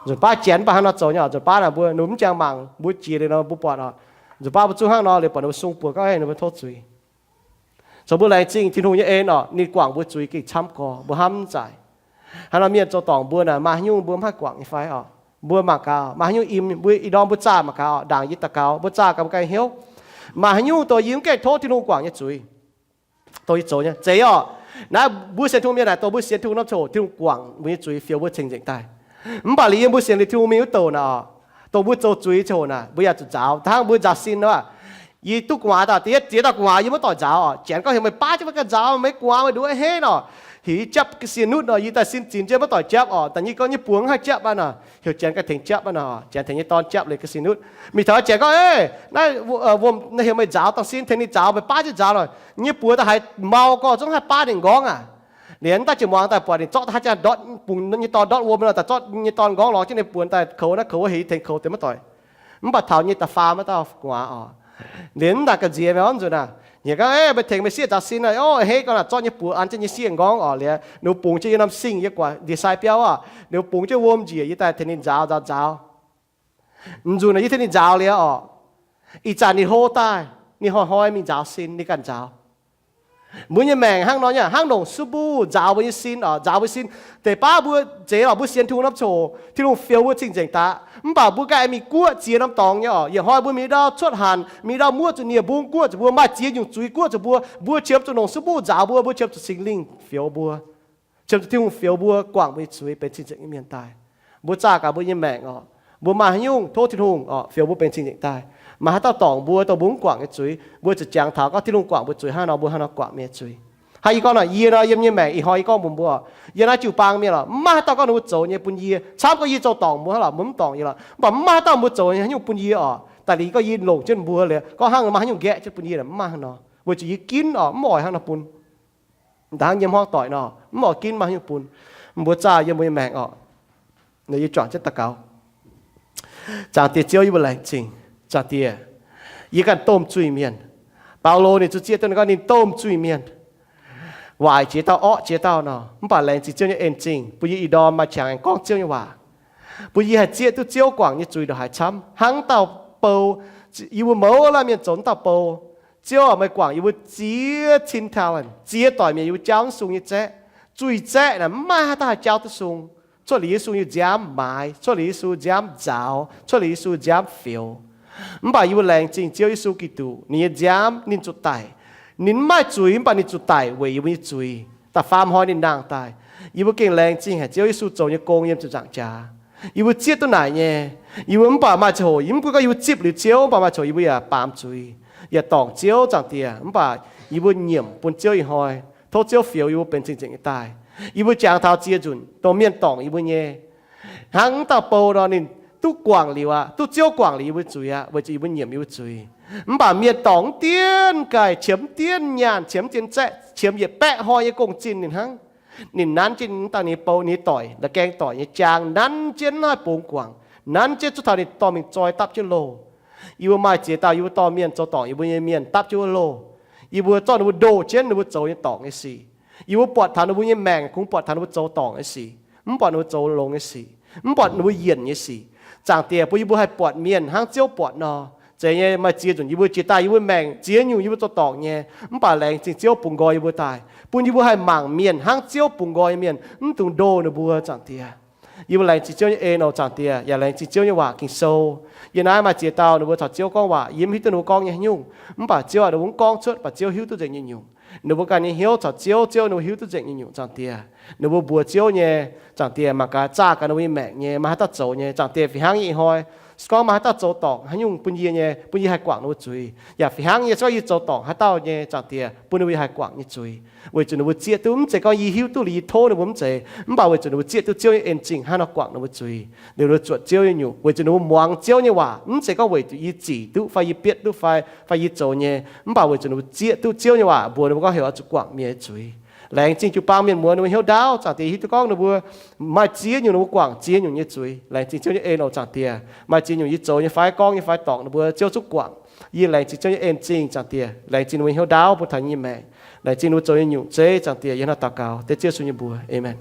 Nzunc baav janx mv baac hnangv nor zoux nyei oc. Nzunc baav naaic mbuo, ninh mv jangx mangc mbuo jiex liuz nor mbuo buatc oc. Nzunc baav mbuo zungv hnangv nor liuz buatc ninh mbuo sung buoz gorngv, Ih, ninh mbuo tov zuiz. Zoux mbuo laengz zingh Tin-Hungh nyei en oc, ninh guangc mbuo zuiz gengh camv gorx, mbuo hnamv mv zaic. Hnangv nor mienh zoux dorngc mbuo naaic maaih haaix nyungc mbuo mv haih guangc nyei fai oc? Mbuo mangc gaax, maaih haaix nyungc im, mbuo ih ndorm mbuo zaah mangc gaax oc, ndaangc yie daux gaux, mbuo zaah gaax mbuo ganh hnyouv, maaih haaix nyungc dongh yie mv gaengh tov Tin-Hungh guangc nyei zuiz, dongh yie zoux nyei zeiz oc. Naaiv mbuo sienx Tin-Hungh mienh naaic, dongh mbuo sienx Tin-Hungh norm ziangh hoc Tin-Hungh guangc mbuo nyei zuiz, fioux mbuo cing-nzengc daaih. Mv baac liuz yiem mbuo sienx liuz Tin-Hungh mingh wuov douc naaic oc, dongh mbuo zoux zuiz ziangh hoc naaic, mbuo yaac zuqc nzaaux. Hnangv mbuo nzaaux sin aqv, diex ziex dauh gu'nguaaz yie maiv doic nzaaux oc. Janx gorngv heuc meih baav jienv maiv ganh nzaaux, meih gu'nguaaz meih nduov hei nor, heuc yie japv ga'sie nutv nor, yie daaih sin zinx jienv maiv doic japv oc. Da'nyeic gorngv nyei buoz mv haih japv aqv nor, heuc janx ganh tengx japv aqv nor, janx tengx nyei dorn japv liuz ga'sie nutv. Mingh taux janx gorngv, Eix, naaiv wuom naaiv heuc meih nzaaux dangh sin, tengx ninh nzaaux, meih baav jienv nzaaux nor, nyei buoz daaih haiz mau gorx zungv haih baav ninh nqorngv aqv. Liuz daaih jiex muangx daaih buatc ninh zorqv haaix jangx ndortv bungx nyei dorn ndortv wuom nor, daaih zorqv nyei dorn nqorngv lorz jienv ninh buoz daaih koux naaiv koux wuov, heuc yie tengx koux deix maiv doic. Mv baac taux nyei da'faam maiv dauh gu'nguaaz oc. Liuz mv daaih ga'nziex mi'aqv nzunc naaic, hnyouv gorngv, Eix, meih tengx meih sieqv nzaaux sin naaic, o, hei gorngv naaic zorqv nyei buoz an jienv nyei sieqv nqorngv oc. Liuz ninh bungx jienv yie norm sing yie guatc ndie-sai biauv oc, ninh bungx jienv wuom njiec yie daaih tengx ninh nzaaux nzaaux nzaaux. Nzunc naaic yie tengx ninh nzaaux liuz oc, ih zanc ninh hlo daaih, ninh hnoi-hnoi mingh nzaaux sin, ninh ganh nzaaux. Mbuo nyei maengc hnangv nor nyei, hnangv longc suv mbuv nzaaux mbuo nyei sin oc, nzaaux mbuo sin. Deix baav mbuo zeiz lorqc, mbuo sienx Tin-Hungh norm ziangh hoc Tin-Hungh fioux mbuo cing-nzengc daaih, mv baac mbuo ganh mingh guoqv ziex norm dorngx nyei oc. Yietc hnoi mbuo mingh ndau cuotv hanc, mingh ndau muoqv zuqc nie-mbung guoqv zuqc mbuo, maaih ziex nyungc zuiz guoqv zuqc mbuo, mbuo qiemx zuqc longc suv mbuv nzaaux mbuo, mbuo qiemx zuqc Singx Lingh fioux mbuo, qiemx zuqc Tin-Hungh fioux mbuo guangc mbuo nyei zuiz benx cing-nzengc nyei mienh daaih. Mbuo zaah gaax mbuo nyei maengc oc, mbuo maaih haaix nyungc tov Tin-Hungh oc fioux mbuo benx cing-nzengc daaih. Maaih haaix dauh dorngc mbuo, dongh mbuo mv guangc nyei zuiz, mbuo zuqc jangx taux gorngv Tin-Hungh guangc mbuo zuiz hnangv nor, mbuo hnangv nor guangc mienh zuiz. Haaix, yie gorngv naaic, yie nor yiem nyei maengc ih hnoi yie gorngv mbuox mbuo, yiem naaiv jiu-baang mienh oc, mv maaih haaix dauh gorngv ninh mbuo zoux nyei bun yie, camv gorngv yie zoux dorngc mbuo hnangv lorqc, mbuo mv dorngc yie lorqc, mv baac mv maaih haaix dauh mbuo zoux nyei haaix nyungc bun yie oc. Daaih liuz gorngv yie longc jienv mbuo liuz gorngv hnangv maaih haaix nyungc nqaeqv jienv bun yie, mv maaih hnangv nor, weic zuqc yie ginv oc, mv oix hnangv nor bun. Da'hnangv yiem hmuangv doic nor, mv oix ginv maaih haaix nyungc bun. Mbuo zaah yiem mbuo nyei maengc oc. Yie juangc jienv daux gaux. Zaangc Diex Ziouv, yie mbuo laengz zingh. Zaangc Diex, yie ganh domh zuiz-mienh. Baulo ninh zuqc zieqv duqv ninh gorngv ninh domh zuiz-mienh, waaic jiex dauh orqv jiex dauh nor. Mv baac laengz zingh Ziouv nyei en-zingh bun yie ih ndorm maaih qangx aengx gorngv Ziouv nyei waac, bun yie haih zieqv duqv Ziouv guangc nyei zuiz ndongc haaix camv. Hnangv dauh bou, yie mbuo mouz laanh mienh zoux dauh bou. Ziouv aac, meih guangc yie mbuo ziex cin talent, ziex doic mienh yie mbuo jauv mv sung nyei zaeqv. Zuiz-zaeqv naaic mv maaih haaix dauh haih jauv duqv sung. Cuotv liuz Yesu nyei nziaamv maaiz, cuotv liuz Yesu nziaamv nzaaux, cuotv liuz Yesu nziaamv fioux. Mv baac yie mbuo laengz zingh Ziouv Yesu Giduc, ninh nyei nziaamv ninh zuqc daic. Ninh mv maaih zuiz mv baac ninh zuqc daic weic yie mbuo nyei zuiz. Da'faam hnoi ninh nangh daaih. Yie mbuo gengh laengz zingh haic Ziouv Yesu zoux nyei gong yiem ziepc nzaangc jaax. Yie mbuo zieqv duqv naaic nyei. Yie mbuo mv baac maaih ziangh hoc, yie mv gunv gorngv yie mbuo zipv liuz Ziouv, mv baac maaih ziangh hoc yie mbuo yaac baamz zuiz, yaac dorngc Ziouv, Zaangc Diex. Mv baac yie mbuo nyiemc bun Ziouv ih hnoi. Tov Ziouv fioux yie mbuo benx cing-nzengc nyei daaih. Yie mbuo jangx taux ziex nzunc dongh mienh dorngc yie mbuo nyei. Hnangv wuov dauh bou nor, ninh duqv guangc liuz aqv, duqv Ziouv guangc liuz yie mbuo zuiz aqv, weic zuqc yie mbuo nyiemc yie mbuo zuiz. Mv baac mienh dorngc mv dienv ga'naaiv, qiemx mv dienv nyaanh, qiemx mv dienv zaeqv, qiemx yietc baeqv hnoi nyei gong-zinh ninh hnangv. Ninh nanv jienv wuov dauh ninh bou, ninh doic, la'gaeng doic nyei jaang, nanv jienv mv haih bungx guangc, nanv jienv zuov taux ninh dorh mingh zoi dapv jienv loh. Yie mbuo maaih ziex dauh yie mbuo dorh mienh zoux dorngc yie mbuo nyei mienh dapv jienv wuov loh. Yie mbuo zorqv ninh mbuo ndoh jienv ninh mbuo zoux nyei dorngc nyei sic. Yie mbuo buatc taux ninh mbuo nyei maengc kungx buatc taux ninh mbuo zoux dorngc nyei sic, mv buatc ninh mbuo zoux longx nyei sic, mv buatc ninh mbuo yienc nyei sic. Zaangc Diex, bun yie mbuo haih buatc mienh hnangv Ziouv buatc nor. Zeiz nyei, maaih ziex nzunc yie mbuo jiex daaih yie mbuo maengc ziex nyungc yie mbuo zoux dorngc nyei, mv baac laengz zingh Ziouv bungx nqoi yie mbuo daaih, bun yie mbuo haih mangc mienh hnangv Ziouv bungx nqoi nyei mienh, mv dungx ndoh ninh mbuo, Zaangc Diex. Yie mbuo laengz zingh Ziouv nyei en oc, Zaangc Diex, yaac laengz zingh Ziouv nyei waac Ging-Sou. Yie naaiv maaih ziex dauh ninh mbuo caux Ziouv gorngv waac, yie mv hiuv duqv ninh mbuo gorngv nyei haaix nyungc, mv baac Ziouv aac, ninh mbuo mv gorngv cuotv, baac Ziouv hiuv duqv nzengc nyungc-nyungc. Ninh mbuo ganh nyei hnyouv caux Ziouv, Ziouv ninh mbuo hiuv duqv nzengc nyungc-nyungc, Zaangc Diex. Ninh mbuo mbuox Ziouv nyei, Zaangc Diex, mangc gaax zaah gaax ninh mbuo nyei maengc nyei, maaih haaix dauh zoux nyei, Zaangc Diex, fih hnangv nyei ih hnoi, se gorngv maaih haaix dauh zoux dorngc haaix nyungc bun yie nyei, bun yie haih guangc ninh mbuo zuiz. Yaac fih hnangv nyei, se gorngv yie zoux dorngc haaix dauh nyei, Zaangc Diex, bun ninh mbuo yie haih guangc nyei zuiz. Weic zuqc ninh mbuo zieqv duqv, mv zeiz gorngv yie hiuv duqv liuz yie tov ninh mbuo mv zeiz, mv baac weic zuqc ninh mbuo zieqv duqv Ziouv nyei en-zingh hnangv nor guangc ninh mbuo zuiz. Ninh mbuo zuotc Ziouv nyei nyungc, weic zuqc ninh mbuo muangx Ziouv nyei waac, mv zeiz gorngv weic zuqc yie zic duqv fai yie bietv duqv fai, fai yie zoux nyei, mv baac weic zuqc ninh mbuo zieqv duqv Ziouv nyei waac mbuox ninh mbuo gorngv heuc oix zuqc guangc mienh nyei zuiz. Laengz zingh jiu-baang mienh muoz ninh mbuo hnyouv ndaauv, Zaangc Diex, hiuv duqv gorngv ninh mbuo maaih ziex nyungc ninh mbuo guangc ziex nyungc nyei zuiz. Laengz zingh Ziouv nyei en oc, Zaangc Diex. Maaih ziex nyungc yie zoux nyei fai gorngv nyei fai dorngc ninh mbuo, Ziouv zungv guangc. Yie laengz zingh Ziouv nyei en-zingh, Zaangc Diex. Laengz zingh ninh mbuo hnyouv ndaauv bun taux yie nyei maengc. Laengz zingh ninh mbuo zoux nyei nyungc zeiv, Zaangc Diex. Yie hnangv naaiv daux gaux dengv Ziouv Yesu nyei mbuox. Aamen.